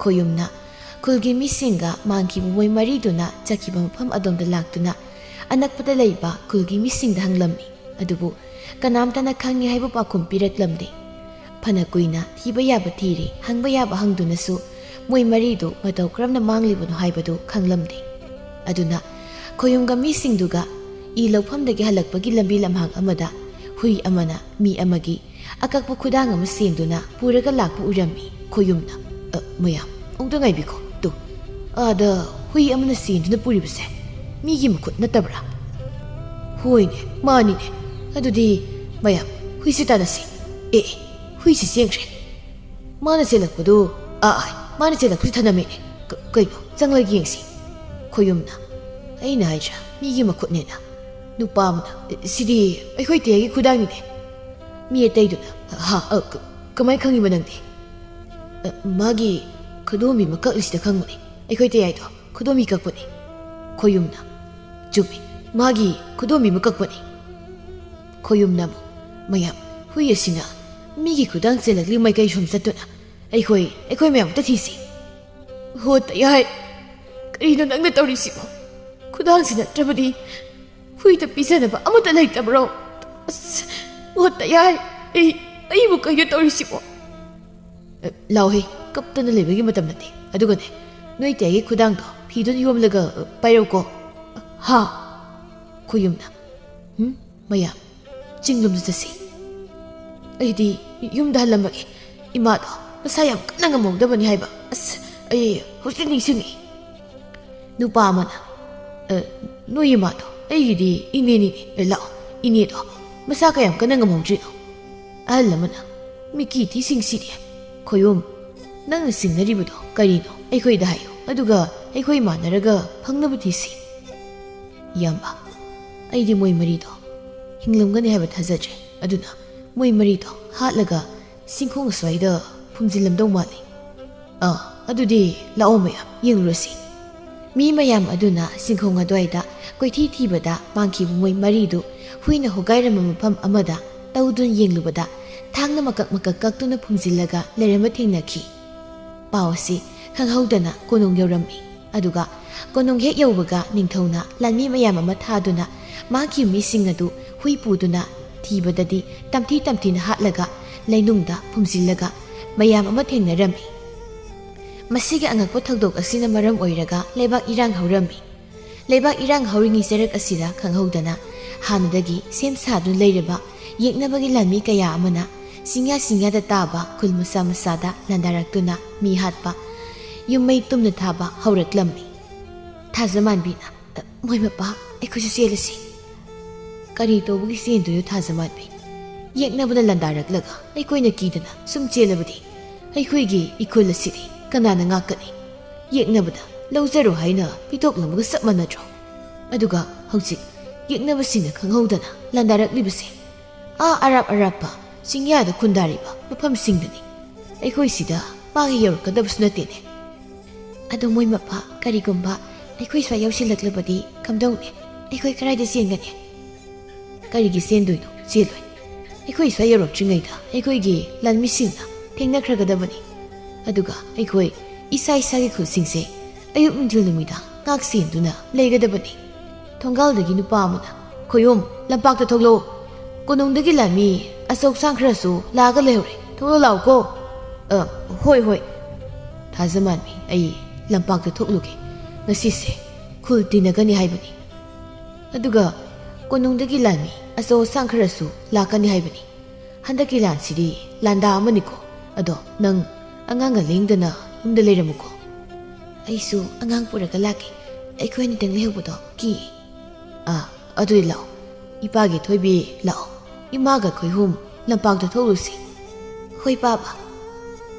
ꯈꯣꯌꯨꯝꯅ ꯈꯨꯜꯒꯤ ꯃꯤꯁꯤꯡꯒ ꯃꯥꯡꯈꯤꯕ ꯃꯣꯏ ꯃꯔꯤꯗꯨꯅ ꯆꯠꯈꯤꯕ ꯃꯐꯝ ꯑꯗꯣꯝꯗ ꯂꯥꯛꯇꯨꯅ ꯑꯅꯛꯄꯗ ꯂꯩꯕ ꯈꯨꯜꯒꯤ ꯃꯤꯁꯤꯡꯗ ꯍꯪꯂꯝꯃꯤ꯫ ꯑꯗꯨꯕꯨ ꯀꯅꯥꯝꯇꯅ ꯈꯪꯉꯤ ꯍꯥꯏꯕ ꯄꯥꯎꯈꯨꯝ ꯄꯤꯔꯛꯂꯝꯗꯦ꯫ ꯐꯅ ꯀꯨꯏꯅ ꯊꯤꯕ ꯌꯥꯕ ꯊꯤꯔꯦ, ꯍꯪꯕ ꯌꯥꯕ ꯍꯪꯗꯨꯅꯁꯨ ꯃꯣꯏ ꯃꯔꯤꯗꯨ ꯃꯇꯧ ꯀꯔꯝꯅ ꯃꯥꯡꯂꯤꯕꯅꯣ ꯍꯥꯏꯕꯗꯨ ꯈꯪꯂꯝꯗꯦ꯫ ꯑꯗꯨꯅ ꯈꯣꯌꯨꯝꯒ ꯃꯤꯁꯤꯡꯗꯨꯒ ꯏ ꯂꯧꯐꯝꯗꯒꯤ ꯍꯜꯂꯛꯄꯒꯤ ꯂꯝꯕꯤ ꯂꯝꯍꯥꯡ ꯑꯃꯗ ꯍꯨꯏ ꯑꯃꯅ ꯃꯤ ꯑꯃꯒꯤ ꯑꯀꯛꯄ ꯈꯨꯗꯥꯡ ꯑꯃ ꯁꯦꯝꯗꯨꯅ ꯄꯨꯔꯒ ꯂꯥꯛꯄ ꯎꯔꯝꯃꯤ꯫ ꯈꯣꯌꯨꯝꯅ, "ꯑ, ꯃꯌꯥꯝ, ꯑꯃꯨꯛꯇ ꯉꯥꯏꯕꯤꯈꯣ꯫ ꯇꯨ, ꯑꯥꯗ ꯍꯨꯏ ꯑꯃꯅ ꯁꯦꯝꯗꯨꯅ ꯄꯨꯔꯤꯕꯁꯦ ꯃꯤꯒꯤ ꯃꯈꯨꯠ ꯅꯠꯇꯕ꯭ꯔꯥ?" "ꯍꯣꯏꯅꯦ, ꯃꯥꯅꯤꯅꯦ꯫ ꯑꯗꯨꯗꯤ ꯃꯌꯥꯝ, ꯍꯨꯏꯁꯦ ꯇꯥꯟꯅꯁꯤ꯫ ꯑꯦ, ꯑꯦ, ꯍꯨꯏꯁꯦ ꯆꯦꯟꯈ꯭ꯔꯦ꯫ ꯃꯥꯅ ꯆꯦꯜꯂꯛꯄꯗꯨ, ꯑꯥ, ꯑꯥꯏ, ꯃꯥꯅ ꯆꯦꯜꯂꯛꯄꯁꯤ ꯊꯅꯝꯃꯦꯅꯦ꯫ ꯀ-, ꯀꯩꯅꯣ, ꯆꯪꯂꯒ ꯌꯦꯡꯁꯤ꯫" ꯈꯣꯌꯨꯝꯅ, "ꯑꯩꯅ ꯍꯥꯏꯗ꯭ꯔꯥ, ꯃꯤꯒꯤ ꯃꯈꯨꯠꯅꯦꯅ꯫" ꯅꯨꯄꯥ ꯑꯃꯅ, "ꯁꯤꯗꯤ ꯑꯩꯈꯣꯏ ꯇꯌꯥꯏꯒꯤ ꯈꯨꯗꯥꯡꯅꯤꯅꯦ꯫" ꯃꯤ ꯑꯇꯩꯗꯨꯅ, "ꯍꯥ? ꯑ, ꯀ-, ꯀꯃꯥꯏ ꯈꯪꯉꯤꯕ ꯅꯪꯗꯤ?" "ꯑ, ꯃꯥꯒꯤ ꯈꯨꯗꯣꯝꯕꯤ ꯑꯃ ꯀꯛꯂꯤꯁꯤꯗ ꯈꯪꯕꯅꯦ꯫ ꯑꯩꯈꯣꯏ ꯇꯌꯥꯏꯗꯣ ꯈꯨꯗꯣꯝꯕꯤ ꯀꯛꯄꯅꯦ꯫" ꯈꯣꯌꯨꯝꯅ, "ꯆꯨꯝꯃꯤ, ꯃꯥꯒꯤ ꯈꯨꯗꯣꯝꯕꯤ ꯑꯃ ꯀꯛꯄꯅꯦ꯫" ꯈꯣꯌꯨꯝꯅ ꯑꯃꯨꯛ, "ꯃꯌꯥꯝ, ꯍꯨꯏ ꯑꯁꯤꯅ ꯃꯤꯒꯤ ꯈꯨꯗꯥꯡ ꯆꯦꯜꯂꯛꯂꯤ ꯃꯥꯏꯀꯩ ꯁꯣꯝ ꯆꯠꯇꯨꯅ ꯑꯩꯈꯣꯏ, ꯑꯩꯈꯣꯏ ꯃꯌꯥꯝ ꯑꯃꯇ ꯊꯤꯁꯤ꯫ ꯍꯣ ꯇꯌꯥꯏ, ꯀꯔꯤꯅꯣ ꯅꯪꯅ ꯇꯧꯔꯤꯁꯤꯕꯣ? ꯈꯨꯗꯥꯡꯁꯤ ꯅꯠꯇ꯭ꯔꯕꯗꯤ ꯍꯨꯏꯗ ꯄꯤꯖꯅꯕ ꯑꯃꯠꯇ ꯂꯩꯇꯕ꯭ꯔꯣ? ꯑꯁ, ꯍꯣ ꯇꯌꯥꯏ, ꯑꯩ, ꯑꯩꯕꯨ ꯀꯩꯅꯣ ꯇꯧꯔꯤꯁꯤꯕꯣ? ꯑꯦ, ꯂꯥꯎꯍꯦ, ꯀꯞꯇꯅ ꯂꯩꯕꯒꯤ ꯃꯇꯝ ꯅꯠꯇꯦ꯫ ꯑꯗꯨꯒꯅꯦ, ꯅꯣꯏ ꯇꯌꯥꯏꯒꯤ ꯈꯨꯗꯥꯡꯗꯣ ꯐꯤꯗꯨꯅ ꯌꯣꯝꯂꯒ, ꯑ, ꯄꯥꯏꯔꯛꯎꯀꯣ꯫ ꯍꯥ? ꯈꯣꯌꯨꯝꯅ, ꯍꯨꯝ, ꯃꯌꯥꯝ, ꯆꯤꯡꯂꯣꯝꯗ ꯆꯠꯁꯤ꯫ ꯑꯩꯗꯤ ꯌꯨꯝꯗ ꯍꯜꯂꯝꯃꯒꯦ꯫ ꯏꯃꯥꯗꯣ ꯃꯁꯥ ꯌꯥꯝ ꯀꯟꯅ ꯉꯝꯍꯧꯗꯕꯅꯤ ꯍꯥꯏꯕ꯫ ꯑꯁ, ꯑꯩ ꯍꯧꯖꯤꯛ ꯅꯤꯡꯁꯤꯡꯉꯤ꯫ ꯅꯨꯄꯥ ꯑꯃꯅ, "ꯑ, ꯅꯣꯏ ꯏꯃꯥꯗꯣ ꯑꯩꯒꯤꯗꯤ ꯏꯅꯦꯅꯤꯅꯦ꯫ ꯑꯦ, ꯂꯥꯛꯑꯣ, ꯏꯅꯦꯗꯣ ꯃꯁꯥ ꯀꯌꯥꯝ ꯀꯟꯅ ꯉꯝꯍꯧꯗ꯭ꯔꯤꯅꯣ?" ꯑꯍꯜ ꯑꯃꯅ, "ꯃꯤꯀꯤ ꯊꯤꯁꯤꯡꯁꯤꯗꯤ꯫ ꯈꯣꯌꯨꯝ, ꯅꯪꯅ ꯆꯤꯡꯅꯔꯤꯕꯗꯣ ꯀꯔꯤꯅꯣ? ꯑꯩꯈꯣꯏꯗ ꯍꯥꯏꯌꯨ, ꯑꯗꯨꯒ ꯑꯩꯈꯣꯏ ꯃꯥꯟꯅꯔꯒ ꯐꯪꯅꯕ ꯊꯤꯁꯤ꯫" ꯏꯌꯥꯝꯕ, ꯑꯩꯗꯤ ꯃꯣꯏ ꯃꯔꯤꯗꯣ ꯍꯤꯡꯂꯝꯒꯅꯤ ꯍꯥꯏꯕ ꯊꯥꯖꯗ꯭ꯔꯦ꯫ ꯑꯗꯨꯅ ꯃꯣꯏ ꯃꯔꯤꯗꯣ ꯍꯥꯠꯂꯒ ꯁꯤꯡꯈꯣꯡ ꯑꯁ꯭ꯋꯥꯏꯗ ꯐꯨꯝꯖꯤꯜꯂꯝꯗꯧ ꯃꯥꯜꯂꯤ꯫ ꯑꯥ, ꯑꯗꯨꯗꯤ ꯂꯥꯛꯑꯣ ꯃꯌꯥꯝ, ꯌꯦꯡꯂꯨꯔꯁꯤ꯫ ꯃꯤ ꯃꯌꯥꯝ ꯑꯗꯨꯅ ꯁꯤꯡꯈꯣꯡ ꯑꯗꯨꯋꯥꯏꯗ ꯀꯣꯏꯊꯤ ꯊꯤꯕꯗ ꯃꯥꯡꯈꯤꯕ ꯃꯣꯏ ꯃꯔꯤꯗꯨ ꯍꯨꯏꯅ ꯍꯣꯒꯥꯏꯔꯝꯕ ꯃꯐꯝ ꯑꯃꯗ ꯇꯧꯗꯨꯅ ꯌꯦꯡꯂꯨꯕꯗ ꯊꯥꯡꯅ ꯃꯀꯛ ꯃꯀꯛ ꯀꯛꯇꯨꯅ ꯐꯨꯝꯖꯤꯜꯂꯒ ꯂꯩꯔꯝꯕ ꯊꯦꯡꯅꯈꯤ꯫ ꯄꯥꯎ ꯑꯁꯤ ꯈꯪꯍꯧꯗꯅ ꯀꯣꯅꯨꯡ ꯌꯧꯔꯝꯃꯤ꯫ ꯑꯗꯨꯒ ꯀꯣꯅꯨꯡ ꯍꯦꯛ ꯌꯧꯕꯒ ꯅꯤꯡꯊꯧꯅ ꯂꯥꯟꯃꯤ ꯃꯌꯥꯝ ꯑꯃ ꯊꯥꯗꯨꯅ ꯃꯥꯡꯈꯤꯕ ꯃꯤꯁꯤꯡ ꯑꯗꯨ ꯍꯨꯏ ꯄꯨꯗꯨꯅ ꯊꯤꯕꯗꯗꯤ ꯇꯝꯊꯤ ꯇꯝꯊꯤꯅ ꯍꯥꯠꯂꯒ ꯂꯩꯅꯨꯡꯗ ꯐꯨꯝꯖꯤꯜꯂꯒ ꯃꯌꯥꯝ ꯑꯃ ꯊꯦꯡꯅꯔꯝꯃꯤ꯫ ꯃꯁꯤꯒꯤ ꯑꯉꯛꯄ ꯊꯧꯗꯣꯛ ꯑꯁꯤꯅ ꯃꯔꯝ ꯑꯣꯏꯔꯒ ꯂꯩꯕꯥꯛ ꯏꯔꯥꯡ ꯍꯧꯔꯝꯃꯤ꯫ ꯂꯩꯕꯥꯛ ꯏꯔꯥꯡ ꯍꯧꯔꯤꯉꯩ ꯆꯔꯛ ꯑꯁꯤꯗ ꯈꯪꯍꯧꯗꯅ ꯍꯥꯟꯅꯗꯒꯤ ꯁꯦꯝ ꯁꯥꯗꯨꯅ ꯂꯩꯔꯕ ꯌꯦꯛꯅꯕꯒꯤ ꯂꯥꯟꯃꯤ ꯀꯌꯥ ꯑꯃꯅ ꯆꯤꯡꯌꯥ ꯆꯤꯡꯌꯥꯗ ꯇꯥꯕ ꯈꯨꯜ ꯃꯆꯥ ꯃꯆꯥꯗ ꯂꯥꯟꯗꯥꯔꯛꯇꯨꯅ ꯃꯤ ꯍꯥꯠꯄ, ꯌꯨꯝ ꯃꯩ ꯇꯨꯝꯅ ꯊꯥꯕ ꯍꯧꯔꯛꯂꯝꯃꯤ꯫ ꯊꯥꯖꯃꯥꯟꯕꯤꯅ, "ꯃꯣꯏ ꯃꯄꯥ, ꯑꯩꯈꯣꯏꯁꯨ ꯆꯦꯜꯂꯁꯤ꯫" "ꯀꯔꯤ ꯇꯧꯕꯒꯤ ꯆꯦꯟꯗꯣꯏꯅꯣ ꯊꯥꯖꯃꯥꯟꯕꯤ? ꯌꯦꯛꯅꯕꯅ ꯂꯥꯟꯗꯥꯔꯛꯂꯒ ꯑꯩꯈꯣꯏꯅ ꯀꯤꯗꯅ ꯁꯨꯝ ꯆꯦꯜꯂꯕꯗꯤ ꯑꯩꯈꯣꯏꯒꯤ ꯏꯈꯨꯜ ꯑꯁꯤꯗꯤ ꯀꯅꯥꯅ ꯉꯥꯛꯀꯅꯤ? ꯌꯦꯛꯅꯕꯗ ꯂꯧꯖꯔꯣ ꯍꯥꯏꯅ ꯄꯤꯊꯣꯛꯂꯝꯕꯒ ꯆꯞ ꯃꯥꯟꯅꯗ꯭ꯔꯣ? ꯑꯗꯨꯒ ꯍꯧꯖꯤꯛ ꯌꯦꯛꯅꯕꯁꯤꯡꯅ ꯈꯪꯍꯧꯗꯅ ꯂꯥꯟꯗꯥꯔꯛꯂꯤꯕꯁꯦ ꯑꯥ ꯑꯔꯥꯞ ꯑꯔꯥꯞꯄ ꯆꯤꯡꯌꯥꯗ ꯈꯨꯟꯗꯥꯔꯤꯕ ꯃꯐꯝꯁꯤꯡꯗꯅꯤ꯫ ꯑꯩꯈꯣꯏ ꯁꯤꯗ ꯃꯥꯒꯤ ꯌꯧꯔꯛꯀꯗꯕꯁꯨ ꯅꯠꯇꯦꯅꯦ꯫ ꯑꯗꯣ ꯃꯣꯏ ꯃꯄꯥ, ꯀꯔꯤꯒꯨꯝꯕ ꯑꯩꯈꯣꯏ ꯁ꯭ꯋꯥꯏ ꯌꯧꯁꯤꯜꯂꯛꯂꯕꯗꯤ ꯀꯝꯗꯧꯅꯤ? ꯑꯩꯈꯣꯏ ꯀꯗꯥꯏꯗ ꯆꯦꯟꯒꯅꯤ?" "ꯀꯔꯤꯒꯤ ꯆꯦꯟꯗꯣꯏꯅꯣ? ꯆꯦꯜꯂꯣꯏ꯫ ꯑꯩꯈꯣꯏ ꯁ꯭ꯋꯥꯏ ꯌꯧꯔꯛꯇ꯭ꯔꯤꯉꯩꯗ ꯑꯩꯈꯣꯏꯒꯤ ꯂꯥꯟꯃꯤꯁꯤꯡꯅ ꯊꯦꯡꯅꯈ꯭ꯔꯒꯗꯕꯅꯤ꯫ ꯑꯗꯨꯒ ꯑꯩꯈꯣꯏ ꯏꯁꯥ ꯏꯁꯥꯒꯤ ꯈꯨꯜꯁꯤꯡꯁꯦ ꯑꯌꯨꯛ ꯅꯨꯡꯊꯤꯜ ꯅꯨꯃꯤꯗꯥꯡ ꯉꯥꯛ ꯁꯦꯟꯗꯨꯅ ꯂꯩꯒꯗꯕꯅꯤ꯫ ꯊꯣꯡꯒꯥꯜꯗꯒꯤ ꯅꯨꯄꯥ ꯑꯃꯅ, "ꯈꯣꯌꯨꯝ, ꯂꯝꯄꯥꯛꯇ ꯊꯣꯛꯂꯛꯑꯣ꯫ ꯀꯣꯅꯨꯡꯗꯒꯤ ꯂꯥꯟꯃꯤ ꯑꯆꯧ ꯑꯁꯥꯡ ꯈꯔꯁꯨ ꯂꯥꯛꯑꯒ ꯂꯩꯍꯧꯔꯦ꯫ ꯊꯣꯛꯂꯛꯑꯣ ꯂꯥꯛꯎꯀꯣ꯫" "ꯑ, ꯍꯣꯏ, ꯍꯣꯏ꯫" "ꯊꯥꯖꯃꯥꯟꯕꯤ, ꯑꯩ ꯂꯝꯄꯥꯛꯇ ꯊꯣꯛꯂꯨꯒꯦ꯫ ꯉꯁꯤꯁꯦ ꯈꯨꯜ ꯇꯤꯟꯅꯒꯅꯤ ꯍꯥꯏꯕꯅꯤ꯫ ꯑꯗꯨꯒ ꯀꯣꯅꯨꯡꯗꯒꯤ ꯂꯥꯟꯃꯤ ꯑꯆꯧ ꯑꯁꯥꯡ ꯈꯔꯁꯨ ꯂꯥꯛꯀꯅꯤ ꯍꯥꯏꯕꯅꯤ꯫ ꯍꯟꯗꯛꯀꯤ ꯂꯥꯟꯁꯤꯗꯤ ꯂꯥꯟꯗꯥ ꯑꯃꯅꯤꯀꯣ꯫ ꯑꯗꯣ ꯅꯪ ꯑꯉꯥꯡꯒ ꯂꯦꯡꯗꯅ ꯌꯨꯝꯗ ꯂꯩꯔꯝꯃꯨꯀꯣ꯫" "ꯑꯩꯁꯨ ꯑꯉꯥꯡ ꯄꯨꯔꯒ ꯂꯥꯛꯀꯦ꯫ ꯑꯩꯈꯣꯏ ꯑꯅꯤꯗꯪ ꯂꯩꯍꯧꯕꯗꯣ ꯀꯤꯌꯦ꯫" "ꯑꯥ, ꯑꯗꯨꯗꯤ ꯂꯥꯛꯑꯣ꯫ ꯏꯄꯥꯒꯤ ꯊꯣꯏꯕꯤ, ꯂꯥꯛꯑꯣ꯫ ꯏꯃꯥꯒ ꯈꯣꯏꯍꯨꯝ ꯂꯝꯄꯥꯛꯇ ꯊꯣꯛꯂꯨꯁꯤ꯫" "ꯍꯣꯏ, ꯄꯥꯕ꯫"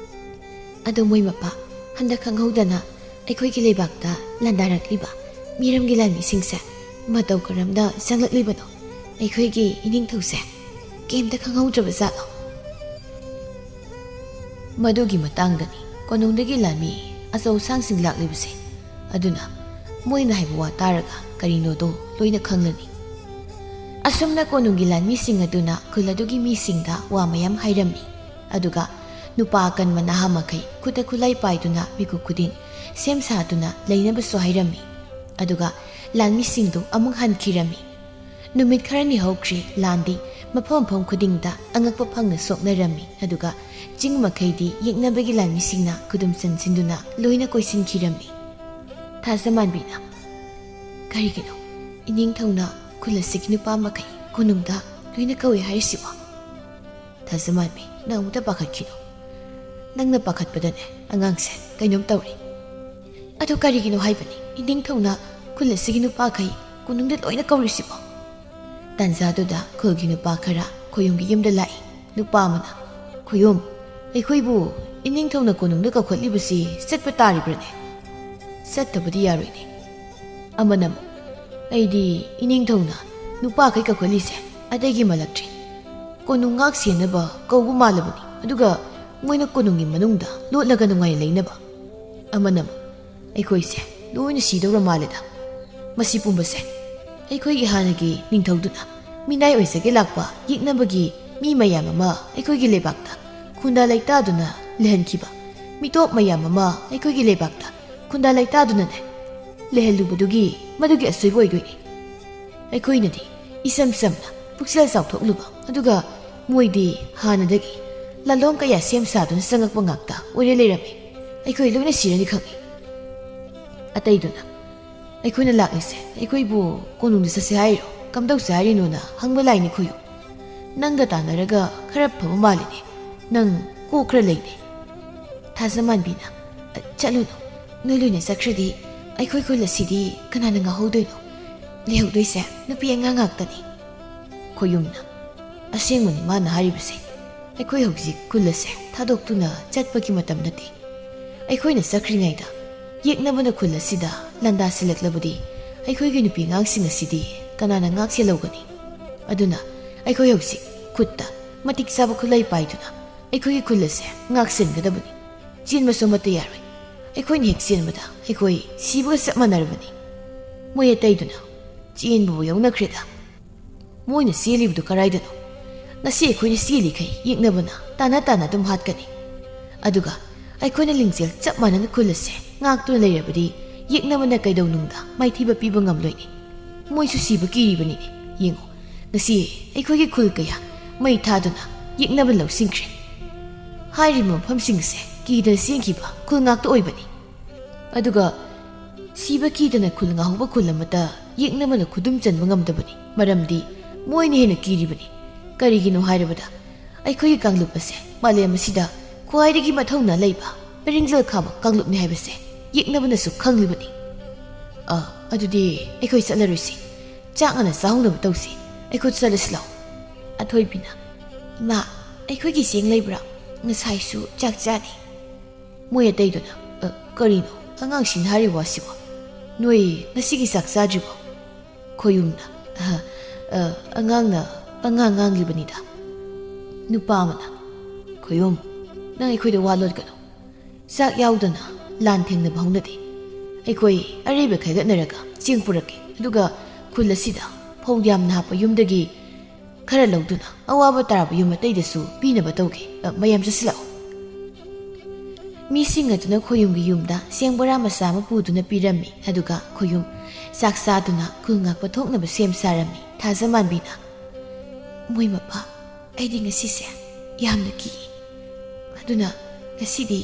ꯑꯗꯣ ꯃꯣꯏ ꯃꯄꯥ, ꯍꯟꯗꯛ ꯈꯪꯍꯧꯗꯅ ꯑꯩꯈꯣꯏꯒꯤ ꯂꯩꯕꯥꯛꯇ ꯂꯥꯟꯗꯥꯔꯛꯂꯤꯕ ꯃꯤꯔꯝꯒꯤ ꯂꯥꯟꯃꯤꯁꯤꯡꯁꯦ ꯃꯇꯧ ꯀꯔꯝꯅ ꯆꯪꯂꯛꯂꯤꯕꯅꯣ? ꯑꯩꯈꯣꯏꯒꯤ ꯏꯅꯤꯡꯊꯧꯁꯦ ꯀꯩꯝꯇ ꯈꯪꯍꯧꯗ꯭ꯔꯕ ꯖꯥꯠꯂꯣ? ꯃꯗꯨꯒꯤ ꯃꯇꯥꯡꯗꯅꯤ ꯀꯣꯅꯨꯡꯗꯒꯤ ꯂꯥꯟꯃꯤ ꯑꯆꯧ ꯑꯁꯥꯡꯁꯤꯡ ꯂꯥꯛꯂꯤꯕꯁꯦ꯫ ꯑꯗꯨꯅ ꯃꯣꯏꯅ ꯍꯥꯏꯕ ꯋꯥ ꯇꯥꯔꯒ ꯀꯔꯤꯅꯣꯗꯣ ꯂꯣꯏꯅ ꯈꯪꯂꯅꯤ꯫ ꯑꯁꯨꯝꯅ ꯀꯣꯅꯨꯡꯒꯤ ꯂꯥꯟꯃꯤꯁꯤꯡ ꯑꯗꯨꯅ ꯈꯨꯜ ꯑꯗꯨꯒꯤ ꯃꯤꯁꯤꯡꯗ ꯋꯥ ꯃꯌꯥꯝ ꯍꯥꯏꯔꯝꯃꯤ꯫ ꯑꯗꯨꯒ ꯅꯨꯄꯥ ꯑꯀꯟꯕ ꯅꯍꯥ ꯃꯈꯩ ꯈꯨꯠꯇ ꯈꯨꯠꯂꯥꯏ ꯄꯥꯏꯗꯨꯅ ꯃꯤꯀꯨꯞ ꯈꯨꯗꯤꯡ ꯁꯦꯝ ꯁꯥꯗꯨꯅ ꯂꯩꯅꯕꯁꯨ ꯍꯥꯏꯔꯝꯃꯤ꯫ ꯑꯗꯨꯒ ꯂꯥꯟꯃꯤꯁꯤꯡꯗꯨ ꯑꯃꯨꯛ ꯍꯟꯈꯤꯔꯝꯃꯤ꯫ ꯅꯨꯃꯤꯠ ꯈꯔꯅꯤ ꯍꯧꯈ꯭ꯔꯦ ꯂꯥꯟꯗꯤ ꯃꯐꯝ ꯃꯐꯝ ꯈꯨꯗꯤꯡꯗ ꯑꯉꯛꯄ ꯐꯪꯅ ꯁꯣꯛꯅꯔꯝꯃꯤ꯫ ꯑꯗꯨꯒ ꯆꯤꯡ ꯃꯈꯩꯗꯤ ꯌꯦꯛꯅꯕꯒꯤ ꯂꯥꯟꯃꯤꯁꯤꯡꯅ ꯈꯨꯗꯨꯝ ꯆꯟꯁꯤꯟꯗꯨꯅ ꯂꯣꯏꯅ ꯀꯣꯏꯁꯤꯟꯈꯤꯔꯝꯃꯤ꯫ ꯊꯥꯖꯃꯥꯟꯕꯤꯅ, "ꯀꯔꯤꯒꯤꯅꯣ ꯏꯅꯤꯡꯊꯧꯅ ꯈꯨꯜ ꯑꯁꯤꯒꯤ ꯅꯨꯄꯥ ꯃꯈꯩ ꯀꯣꯅꯨꯡꯗ ꯂꯣꯏꯅ ꯀꯧꯏ ꯍꯥꯏꯔꯤꯁꯤꯕꯣ?" "ꯊꯥꯖꯃꯥꯟꯕꯤ, ꯅꯪ ꯑꯃꯨꯛꯇ ꯄꯥꯈꯠꯈꯤꯅꯨ꯫ ꯅꯪꯅ ꯄꯥꯈꯠꯄꯗꯅꯦ ꯑꯉꯥꯡꯁꯦ ꯀꯩꯅꯣꯝ ꯇꯧꯔꯦ꯫" "ꯑꯗꯨ ꯀꯔꯤꯒꯤꯅꯣ ꯍꯥꯏꯕꯅꯤ ꯏꯅꯤꯡꯊꯧꯅ ꯈꯨꯜ ꯑꯁꯤꯒꯤ ꯅꯨꯄꯥꯈꯩ ꯀꯣꯅꯨꯡꯗ ꯂꯣꯏꯅ ꯀꯧꯔꯤꯁꯤꯕꯣ?" ꯇꯥꯟꯖꯥꯗꯨꯗ ꯈꯨꯜꯒꯤ ꯅꯨꯄꯥ ꯈꯔ ꯈꯣꯌꯨꯝꯒꯤ ꯌꯨꯝꯗ ꯂꯥꯛꯏ꯫ ꯅꯨꯄꯥ ꯑꯃꯅ, "ꯈꯣꯌꯨꯝ, ꯑꯩꯈꯣꯏꯕꯨ ꯏꯅꯤꯡꯊꯧꯅ ꯀꯣꯅꯨꯡꯗ ꯀꯧꯈꯠꯂꯤꯕꯁꯤ ꯆꯠꯄ ꯇꯥꯔꯤꯕ꯭ꯔꯅꯦ?" "ꯆꯠꯇꯕꯗꯤ ꯌꯥꯔꯣꯏꯅꯦ꯫" ꯑꯃꯅ ꯑꯃꯨꯛ, "ꯑꯩꯗꯤ ꯏꯅꯤꯡꯊꯧꯅ ꯅꯨꯄꯥꯈꯩ ꯀꯧꯈꯠꯂꯤꯁꯦ ꯑꯇꯩꯒꯤ ꯃꯥꯜꯂꯛꯇ꯭ꯔꯦ꯫ ꯀꯣꯅꯨꯡ ꯉꯥꯛ ꯁꯦꯟꯅꯕ ꯀꯧꯕ ꯃꯥꯜꯂꯕꯅꯤ, ꯑꯗꯨꯒ ꯃꯣꯏꯅ ꯀꯣꯅꯨꯡꯒꯤ ꯃꯅꯨꯡꯗ ꯂꯣꯠꯂꯒ ꯅꯨꯡꯉꯥꯏꯅ ꯂꯩꯅꯕ꯫" ꯑꯃꯅ ꯑꯃꯨꯛ, "ꯑꯩꯈꯣꯏꯁꯦ ꯂꯣꯏꯅ ꯁꯤꯗꯧꯔ ꯃꯥꯜꯂꯦꯗ꯫ ꯃꯁꯤ ꯄꯨꯝꯕꯁꯦ ꯑꯩꯈꯣꯏꯒꯤ ꯍꯥꯟꯅꯒꯤ ꯅꯤꯡꯊꯧꯗꯨꯅ ꯃꯤꯅꯥꯏ ꯑꯣꯏꯖꯒꯦ ꯂꯥꯛꯄ ꯌꯦꯛꯅꯕꯒꯤ ꯃꯤ ꯃꯌꯥꯝ ꯑꯃ ꯑꯩꯈꯣꯏꯒꯤ ꯂꯩꯕꯥꯛꯇ ꯈꯨꯟꯗꯥ ꯂꯩꯇꯥꯗꯨꯅ ꯂꯩꯍꯟꯈꯤꯕ, ꯃꯤꯇꯣꯞ ꯃꯌꯥꯝ ꯑꯃ ꯑꯩꯈꯣꯏꯒꯤ ꯂꯩꯕꯥꯛꯇ ꯈꯨꯟꯗꯥ ꯂꯩꯇꯥꯗꯨꯅꯅꯦ ꯂꯩꯍꯜꯂꯨꯕꯗꯨꯒꯤ ꯃꯗꯨꯒꯤ ꯑꯁꯣꯏꯕ ꯑꯣꯏꯗꯣꯏꯅꯤ꯫ ꯑꯩꯈꯣꯏꯅꯗꯤ ꯏꯁꯝ ꯁꯝꯅ ꯄꯨꯛꯆꯦꯜ ꯆꯥꯎꯊꯣꯛꯂꯨꯕ, ꯑꯗꯨꯒ ꯃꯣꯏꯗꯤ ꯍꯥꯟꯅꯗꯒꯤ ꯂꯥꯂꯣꯡ ꯀꯌꯥ ꯁꯦꯝ ꯁꯥꯗꯨꯅ ꯆꯪꯉꯛꯄ ꯉꯥꯛꯇ ꯑꯣꯏꯔ ꯂꯩꯔꯝꯃꯤ꯫ ꯑꯩꯈꯣꯏ ꯂꯣꯏꯅ ꯁꯤꯔꯅꯤ ꯈꯪꯏ꯫ ꯑꯇꯩꯗꯨꯅ, "ꯑꯩꯈꯣꯏꯅ ꯂꯥꯛꯂꯤꯁꯦ ꯑꯩꯈꯣꯏꯕꯨ ꯀꯣꯅꯨꯡꯗ ꯆꯠꯁꯦ ꯍꯥꯏꯔꯤꯔꯣ, ꯀꯝꯗꯧꯁꯦ ꯍꯥꯏꯔꯤꯅꯣꯅ ꯍꯪꯕ ꯂꯥꯛꯏꯅꯤ ꯈꯣꯏꯌꯨ꯫ ꯅꯪꯒ ꯇꯥꯟꯅꯔꯒ ꯈꯔ ꯐꯕ ꯃꯥꯜꯂꯤꯅꯦ, ꯅꯪ ꯀꯣꯛ ꯈꯔ ꯂꯩꯅꯦ꯫" ꯊꯥꯖꯃꯥꯟꯕꯤꯅ, "ꯑ, ꯆꯠꯂꯨꯅꯨ, ꯅꯣꯏ ꯂꯣꯏꯅ ꯆꯠꯈ꯭ꯔꯗꯤ ꯑꯩꯈꯣꯏ ꯈꯨꯜ ꯑꯁꯤꯗꯤ ꯀꯅꯥꯅ ꯉꯥꯛꯍꯧꯗꯣꯏꯅꯣ? ꯂꯩꯍꯧꯗꯣꯏꯁꯦ ꯅꯨꯄꯤ ꯑꯉꯥꯡ ꯉꯥꯛꯇꯅꯤ꯫" ꯈꯣꯌꯨꯝꯅ, "ꯑꯁꯦꯡꯕꯅꯤ ꯃꯥꯅ ꯍꯥꯏꯔꯤꯕꯁꯦ, ꯑꯩꯈꯣꯏ ꯍꯧꯖꯤꯛ ꯈꯨꯜ ꯑꯁꯦ ꯊꯥꯗꯣꯛꯇꯨꯅ ꯆꯠꯄꯒꯤ ꯃꯇꯝ ꯅꯠꯇꯦ꯫ ꯑꯩꯈꯣꯏꯅ ꯆꯠꯈ꯭ꯔꯤꯉꯩꯗ ꯌꯦꯛꯅꯕꯅ ꯈꯨꯜ ꯑꯁꯤꯗ ꯂꯥꯟꯗꯥꯁꯤꯜꯂꯛꯂꯕꯗꯤ ꯑꯩꯈꯣꯏꯒꯤ ꯅꯨꯄꯤ ꯑꯉꯥꯡꯁꯤꯡ ꯑꯁꯤꯗꯤ ꯀꯅꯥꯅ ꯉꯥꯛ ꯁꯦꯜꯍꯧꯒꯅꯤ? ꯑꯗꯨꯅ ꯑꯩꯈꯣꯏ ꯍꯧꯖꯤꯛ ꯈꯨꯠꯇ ꯃꯇꯤꯛ ꯆꯥꯕ ꯈꯨꯠꯂꯥꯏ ꯄꯥꯏꯗꯨꯅ ꯑꯩꯈꯣꯏꯒꯤ ꯈꯨꯜ ꯑꯁꯦ ꯉꯥꯛ ꯁꯦꯟꯒꯗꯕꯅꯤ꯫ ꯆꯦꯟꯕꯁꯨ ꯑꯃꯠꯇ ꯌꯥꯔꯣꯏ꯫ ꯑꯩꯈꯣꯏꯅ ꯍꯦꯛ ꯆꯦꯟꯕꯗ ꯑꯩꯈꯣꯏ ꯁꯤꯕꯒ ꯆꯞ ꯃꯥꯟꯅꯔꯕꯅꯤ꯫" ꯃꯣꯏ ꯑꯇꯩꯗꯨꯅ, "ꯆꯦꯟꯕꯕꯨ ꯌꯥꯎꯅꯈ꯭ꯔꯦꯗ꯫ ꯃꯣꯏꯅ ꯆꯦꯜꯂꯤꯕꯗꯨ ꯀꯔꯥꯏꯗꯅꯣ? ꯉꯁꯤ ꯑꯩꯈꯣꯏꯅ ꯆꯦꯜꯂꯤꯈꯩ ꯌꯦꯛꯅꯕꯅ ꯇꯥꯅ ꯇꯥꯅ ꯑꯗꯨꯝ ꯍꯥꯠꯀꯅꯤ꯫ ꯑꯗꯨꯒ ꯑꯩꯈꯣꯏꯅ ꯂꯤꯡꯖꯦꯜ ꯆꯞ ꯃꯥꯟꯅꯅ ꯈꯨꯜ ꯑꯁꯦ ꯉꯥꯛꯇꯨꯅ ꯂꯩꯔꯕꯗꯤ ꯌꯦꯛꯅꯕꯅ ꯀꯩꯗꯧꯅꯨꯡꯗ ꯃꯥꯏꯊꯤꯕ ꯄꯤꯕ ꯉꯝꯂꯣꯏꯅꯦ꯫ ꯃꯣꯏꯁꯨ ꯁꯤꯕ ꯀꯤꯔꯤꯕꯅꯤꯅꯦ꯫ ꯌꯦꯡꯉꯨ, ꯉꯁꯤ ꯑꯩꯈꯣꯏꯒꯤ ꯈꯨꯜ ꯀꯌꯥ ꯃꯩ ꯊꯥꯗꯨꯅ ꯌꯦꯛꯅꯕ ꯂꯧꯁꯤꯟꯈ꯭ꯔꯦ꯫ ꯍꯥꯏꯔꯤꯕ ꯃꯐꯝꯁꯤꯡ ꯑꯁꯦ ꯀꯤꯗꯅ ꯆꯦꯟꯈꯤꯕ ꯈꯨꯜ ꯉꯥꯛꯇ ꯑꯣꯏꯕꯅꯤ꯫ ꯑꯗꯨꯒ ꯁꯤꯕ ꯀꯤꯗꯅ ꯈꯨꯜ ꯉꯥꯍꯧꯕ ꯈꯨꯜ ꯑꯃꯠꯇ ꯌꯦꯛꯅꯕꯅ ꯈꯨꯗꯨꯝ ꯆꯟꯕ ꯉꯝꯗꯕꯅꯤ, ꯃꯔꯝꯗꯤ ꯃꯣꯏꯅ ꯍꯦꯟꯅ ꯀꯤꯔꯤꯕꯅꯤ꯫ ꯀꯔꯤꯒꯤꯅꯣ ꯍꯥꯏꯔꯕꯗ ꯑꯩꯈꯣꯏꯒꯤ ꯀꯥꯡꯂꯨꯞ ꯑꯁꯦ ꯃꯥꯂꯦꯝ ꯑꯁꯤꯗ ꯈ꯭ꯋꯥꯏꯗꯒꯤ ꯃꯊꯧꯅꯥ ꯂꯩꯕ ꯄꯔꯤꯡꯖꯦꯜ ꯈꯥꯕ ꯀꯥꯡꯂꯨꯞꯅꯤ ꯍꯥꯏꯕꯁꯦ ꯌꯦꯛꯅꯕꯅꯁꯨ ꯈꯪꯂꯤꯕꯅꯤ꯫ ꯑ, ꯑꯗꯨꯗꯤ ꯑꯩꯈꯣꯏ ꯆꯠꯂꯔꯣꯏꯁꯤ꯫ ꯆꯥꯛ ꯉꯟꯅ ꯆꯥꯍꯧꯅꯕ ꯇꯧꯁꯤ꯫ ꯑꯩꯈꯣꯏ ꯆꯠꯂꯁꯤ ꯂꯥꯛꯑꯣ꯫" ꯑꯊꯣꯏꯕꯤꯅ, "ꯏꯃꯥ, ꯑꯩꯈꯣꯏꯒꯤ ꯆꯦꯡ ꯂꯩꯕ꯭ꯔꯥ? ꯉꯁꯥꯏꯁꯨ ꯆꯥꯛ ꯆꯥꯅꯤ꯫" ꯃꯣꯏ ꯑꯇꯩꯗꯨꯅ, "ꯑ, ꯀꯔꯤꯅꯣ ꯑꯉꯥꯡꯁꯤꯡꯅ ꯍꯥꯏꯔꯤꯕ ꯋꯥꯁꯤꯕꯣ? ꯅꯣꯏ ꯉꯁꯤꯒꯤ ꯆꯥꯛ ꯆꯥꯗ꯭ꯔꯤꯕꯣ?" ꯈꯣꯌꯨꯝꯅ, "ꯑ, ꯑ, ꯑꯉꯥꯡꯅ ꯄꯉꯥꯡ ꯉꯥꯡꯂꯤꯕꯅꯤꯗ꯫" ꯅꯨꯄꯥ ꯑꯃꯅ, "ꯈꯣꯌꯨꯝ, ꯅꯪ ꯑꯩꯈꯣꯏꯗ ꯋꯥ ꯂꯣꯠꯀꯅꯨ꯫ ꯆꯥꯛ ꯌꯥꯎꯗꯅ ꯂꯥꯟ ꯊꯦꯡꯅꯕ ꯍꯧꯅꯗꯦ꯫ ꯑꯩꯈꯣꯏ ꯑꯔꯩꯕ ꯈꯥꯏꯒꯠꯅꯔꯒ ꯆꯦꯡ ꯄꯨꯔꯛꯀꯦ, ꯑꯗꯨꯒ ꯈꯨꯜ ꯑꯁꯤꯗ ꯐꯧ ꯌꯥꯝꯅ ꯍꯥꯞꯄ ꯌꯨꯝꯗꯒꯤ ꯈꯔ ꯂꯧꯗꯨꯅ ꯑꯋꯥꯕ ꯇꯥꯔꯕ ꯌꯨꯝ ꯑꯇꯩꯗꯁꯨ ꯄꯤꯅꯕ ꯇꯧꯒꯦ꯫ ꯑ, ꯃꯌꯥꯝ ꯆꯠꯁꯤꯜꯂꯛꯑꯣ꯫ ꯃꯤꯁꯤꯡ ꯑꯗꯨꯅ ꯈꯣꯌꯨꯝꯒꯤ ꯌꯨꯝꯗ ꯆꯦꯡ ꯕꯣꯔꯥ ꯃꯆꯥ ꯑꯃ ꯄꯨꯗꯨꯅ ꯄꯤꯔꯝꯃꯤ꯫ ꯑꯗꯨꯒ ꯈꯣꯌꯨꯝ ꯆꯥꯛ ꯆꯥꯗꯨꯅ ꯈꯨꯜ ꯉꯥꯛꯄ ꯊꯣꯛꯅꯕ ꯁꯦꯝ ꯁꯥꯔꯝꯃꯤ꯫ ꯊꯥꯖꯃꯥꯟꯕꯤꯅ, "ꯃꯣꯏ ꯃꯄꯥ, ꯑꯩꯗꯤ ꯉꯁꯤꯁꯦ ꯌꯥꯝꯅ ꯀꯤꯌꯦ꯫ ꯑꯗꯨꯅ ꯉꯁꯤꯗꯤ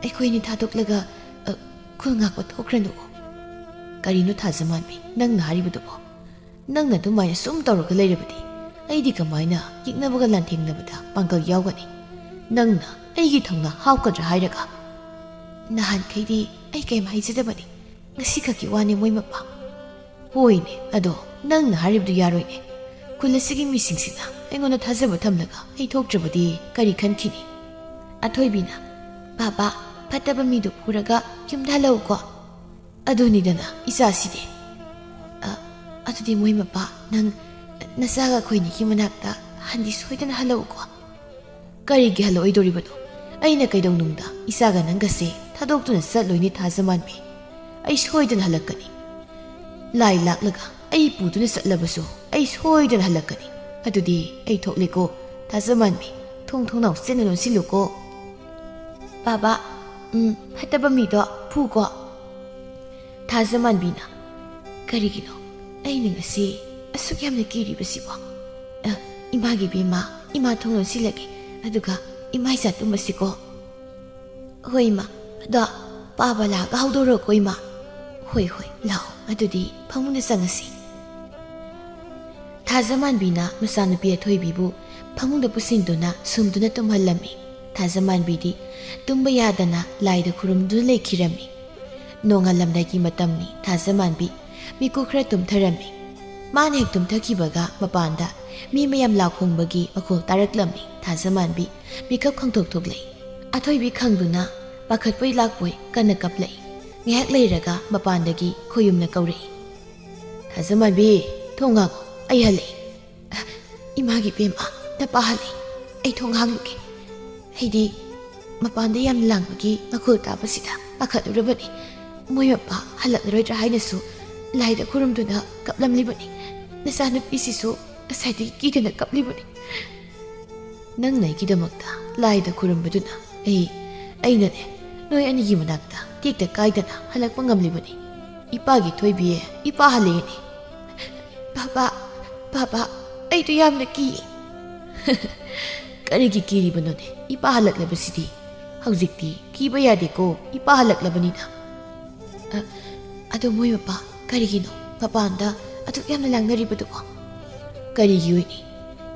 ꯑꯩꯈꯣꯏꯅꯤ ꯊꯥꯗꯣꯛꯂꯒ, ꯑ, ꯈꯨꯜ ꯉꯥꯛꯄ ꯊꯣꯛꯈ꯭ꯔꯅꯨ꯫" "ꯀꯔꯤꯅꯣ ꯊꯥꯖꯃꯥꯟꯕꯤ, ꯅꯪꯅ ꯍꯥꯏꯔꯤꯕꯗꯨꯕꯣ? ꯅꯪꯅ ꯑꯗꯨꯃꯥꯏꯅ ꯁꯨꯝ ꯇꯧꯔꯒ ꯂꯩꯔꯕꯗꯤ ꯑꯩꯗꯤ ꯀꯃꯥꯏꯅ ꯌꯦꯛꯅꯕꯒ ꯂꯥꯟꯊꯦꯡꯅꯕꯗ ꯄꯥꯡꯒꯜ ꯌꯥꯎꯒꯅꯤ? ꯅꯪꯅ ꯑꯩꯒꯤ ꯊꯧꯅꯥ ꯍꯥꯞꯀꯗ꯭ꯔꯥ ꯍꯥꯏꯔꯒ? ꯅꯍꯥꯟꯈꯩꯗꯤ ꯑꯩ ꯀꯩꯝ ꯍꯥꯏꯖꯗꯕꯅꯤ, ꯉꯁꯤꯈꯛꯀꯤ ꯋꯥꯅꯤ ꯃꯣꯏ ꯃꯄꯥ꯫" "ꯍꯣꯏꯅꯦ, ꯑꯗꯣ ꯅꯪꯅ ꯍꯥꯏꯔꯤꯕꯗꯨ ꯌꯥꯔꯣꯏꯅꯦ꯫ ꯈꯨꯜ ꯑꯁꯤꯒꯤ ꯃꯤꯁꯤꯡꯁꯤꯅ ꯑꯩꯉꯣꯟꯗ ꯊꯥꯖꯕ ꯊꯝꯂꯒ ꯑꯩ ꯊꯣꯛꯇ꯭ꯔꯕꯗꯤ ꯀꯔꯤ ꯈꯟꯈꯤꯅꯤ?" ꯑꯊꯣꯏꯕꯤꯅ, "ꯕꯥꯕꯥ, ꯐꯠꯇꯕ ꯃꯤꯗꯨ ꯄꯨꯔꯒ ꯌꯨꯝꯗ ꯍꯜꯂꯛꯎꯀꯣ꯫" "ꯑꯗꯨꯅꯤꯗꯅ ꯏꯆꯥꯁꯤꯗꯤ꯫ ꯑ, ꯑꯗꯨꯗꯤ ꯃꯣꯏ ꯃꯄꯥ, ꯅꯪ ꯅꯆꯥꯒ ꯑꯩꯈꯣꯏꯅꯤꯒꯤ ꯃꯅꯥꯛꯇ ꯍꯟꯗꯤ ꯁꯣꯏꯗꯅ ꯍꯜꯂꯛꯎꯀꯣ꯫" "ꯀꯔꯤꯒꯤ ꯍꯜꯂꯛꯑꯣꯏꯗꯣꯔꯤꯕꯅꯣ? ꯑꯩꯅ ꯀꯩꯗꯧꯅꯨꯡꯗ ꯏꯆꯥꯒ ꯅꯪꯒꯁꯦ ꯊꯥꯗꯣꯛꯇꯨꯅ ꯆꯠꯂꯣꯏꯅꯦ ꯊꯥꯖꯃꯥꯟꯕꯤ꯫ ꯑꯩ ꯁꯣꯏꯗꯅ ꯍꯜꯂꯛꯀꯅꯤ꯫ ꯂꯥꯏ ꯂꯥꯛꯂꯒ ꯑꯩ ꯄꯨꯗꯨꯅ ꯆꯠꯂꯕꯁꯨ ꯑꯩ ꯁꯣꯏꯗꯅ ꯍꯜꯂꯛꯀꯅꯤ꯫ ꯑꯗꯨꯗꯤ ꯑꯩ ꯊꯣꯛꯂꯦꯀꯣ ꯊꯥꯖꯃꯥꯟꯕꯤ, ꯊꯣꯡ ꯊꯣꯡꯅꯥꯎ ꯆꯦꯠꯅ ꯂꯣꯟꯁꯤꯜꯂꯨꯀꯣ꯫" "ꯕꯥꯕꯥ, ꯎꯝ, ꯐꯠꯇꯕ ꯃꯤꯗꯣ ꯐꯨꯀꯣ꯫" ꯊꯥꯖꯃꯥꯟꯕꯤꯅ, "ꯀꯔꯤꯒꯤꯅꯣ ꯑꯩꯅ ꯉꯁꯤ ꯑꯁꯨꯛ ꯌꯥꯝꯅ ꯀꯤꯔꯤꯕꯁꯤꯕꯣ? ꯑ, ꯏꯃꯥꯒꯤ ꯏꯕꯦꯝꯃ, ꯏꯃꯥ ꯊꯣꯡ ꯂꯣꯟꯁꯤꯜꯂꯒꯦ, ꯑꯗꯨꯒ ꯏꯃꯥ ꯏꯆꯥ ꯇꯨꯝꯕꯁꯤꯀꯣ꯫" "ꯍꯣꯏ ꯏꯃꯥ, ꯑꯗꯣ ꯄꯥꯕ ꯂꯥꯛꯑꯒ ꯍꯧꯗꯣꯔꯛꯑꯣꯀꯣ ꯏꯃꯥ꯫" "ꯍꯣꯏ ꯍꯣꯏ, ꯂꯥꯛꯑꯣ, ꯑꯗꯨꯗꯤ ꯐꯃꯨꯡꯗ ꯆꯪꯉꯁꯤ꯫" ꯊꯥꯖꯃꯥꯟꯕꯤꯅ ꯃꯆꯥꯅꯨꯄꯤ ꯑꯊꯣꯏꯕꯤꯕꯨ ꯐꯃꯨꯡꯗ ꯄꯨꯁꯤꯟꯗꯨꯅ ꯁꯨꯝꯗꯨꯅ ꯇꯨꯝꯍꯜꯂꯝꯃꯤ꯫ ꯊꯥꯖꯃꯥꯟꯕꯤꯗꯤ ꯇꯨꯝꯕ ꯌꯥꯗꯅ ꯂꯥꯏꯗ ꯈꯨꯔꯨꯝꯗꯨꯅ ꯂꯩꯈꯤꯔꯝꯃꯤ꯫ ꯅꯣꯡꯉꯥꯜꯂꯝꯗꯥꯏꯒꯤ ꯃꯇꯝꯅꯤ꯫ ꯊꯥꯖꯃꯥꯟꯕꯤ ꯃꯤꯀꯨꯞ ꯈꯔ ꯇꯨꯝꯊꯔꯝꯃꯤ꯫ ꯃꯥꯅ ꯍꯦꯛ ꯇꯨꯝꯊꯈꯤꯕꯒ ꯃꯄꯥꯟꯗ ꯃꯤ ꯃꯌꯥꯝ ꯂꯥꯎ ꯈꯣꯡꯕꯒꯤ ꯃꯈꯣꯜ ꯇꯥꯔꯛꯂꯝꯃꯤ꯫ ꯊꯥꯖꯃꯥꯟꯕꯤ ꯃꯤꯀꯞ ꯈꯪꯊꯣꯛ ꯊꯣꯛꯂꯛꯏ꯫ ꯑꯊꯣꯏꯕꯤ ꯈꯪꯗꯨꯅ ꯄꯥꯈꯠꯄꯣꯏ ꯂꯥꯛꯄꯣꯏ ꯀꯟꯅ ꯀꯞꯂꯛꯏ꯫ ꯉꯥꯏꯍꯥꯛ ꯂꯩꯔꯒ ꯃꯄꯥꯟꯗꯒꯤ ꯈꯣꯌꯨꯝꯅ ꯀꯧꯔꯛꯏ꯫ "ꯊꯥꯖꯃꯥꯟꯕꯤ, ꯊꯣꯡ ꯍꯥꯡꯉꯣ, ꯑꯩ ꯍꯜꯂꯛꯏ꯫" "ꯏꯃꯥꯒꯤ ꯏꯕꯦꯝꯃ, ꯅꯄꯥ ꯍꯜꯂꯛꯏ꯫ ꯑꯩ ꯊꯣꯡ ꯍꯥꯡꯂꯨꯒꯦ꯫ ꯑꯩꯗꯤ ꯃꯄꯥꯟꯗ ꯌꯥꯝꯅ ꯂꯥꯡꯕꯒꯤ ꯃꯈꯣꯜ ꯇꯥꯕꯁꯤꯗ ꯄꯥꯈꯠꯂꯨꯔꯕꯅꯤ꯫ ꯃꯣꯏ ꯃꯄꯥ ꯍꯜꯂꯛꯂꯔꯣꯏꯗ꯭ꯔꯥ ꯍꯥꯏꯅꯁꯨ ꯂꯥꯏꯗ ꯈꯨꯔꯨꯝꯗꯨꯅ ꯀꯞꯂꯝꯂꯤꯕꯅꯤ꯫ ꯅꯆꯥꯅꯨꯄꯤꯁꯤꯁꯨ ꯉꯁꯥꯏꯗꯒꯤ ꯀꯤꯗꯅ ꯀꯞꯂꯤꯕꯅꯤ꯫ ꯅꯪꯅ ꯑꯩꯒꯤꯗꯃꯛꯇ ꯂꯥꯏꯗ ꯈꯨꯔꯨꯝꯕꯗꯨꯅ ꯑꯩ, ꯑꯩꯅꯅꯦ, ꯅꯣꯏ ꯑꯅꯤꯒꯤ ꯃꯅꯥꯛꯇ ꯇꯦꯛꯇ ꯀꯥꯏꯗꯅ ꯍꯜꯂꯛꯄ ꯉꯝꯂꯤꯕꯅꯤ꯫ ꯏꯄꯥꯒꯤ ꯊꯣꯏꯕꯤꯌꯦ, ꯏꯄꯥ ꯍꯜꯂꯛꯑꯦꯅꯦ꯫ "ꯕꯥꯕꯥ, ꯕꯥꯕꯥ, ꯑꯩꯗꯣ ꯌꯥꯝꯅ ꯀꯤꯌꯦ꯫" "ꯀꯔꯤꯒꯤ ꯀꯤꯔꯤꯕꯅꯣꯅꯦ? ꯏꯄꯥ ꯍꯜꯂꯛꯂꯕꯁꯤꯗꯤ꯫ ꯍꯧꯖꯤꯛꯇꯤ ꯀꯤꯕ ꯌꯥꯗꯦꯀꯣ, ꯏꯄꯥ ꯍꯜꯂꯛꯂꯕꯅꯤꯅ꯫" "ꯑ, ꯑꯗꯣ ꯃꯣꯏ ꯃꯄꯥ ꯀꯔꯤꯒꯤꯅꯣ ꯃꯄꯥꯟꯗ ꯑꯗꯨꯛ ꯌꯥꯝꯅ ꯂꯥꯡꯅꯔꯤꯕꯗꯨꯕꯣ?" "ꯀꯔꯤꯒꯤ ꯑꯣꯏꯅꯤ?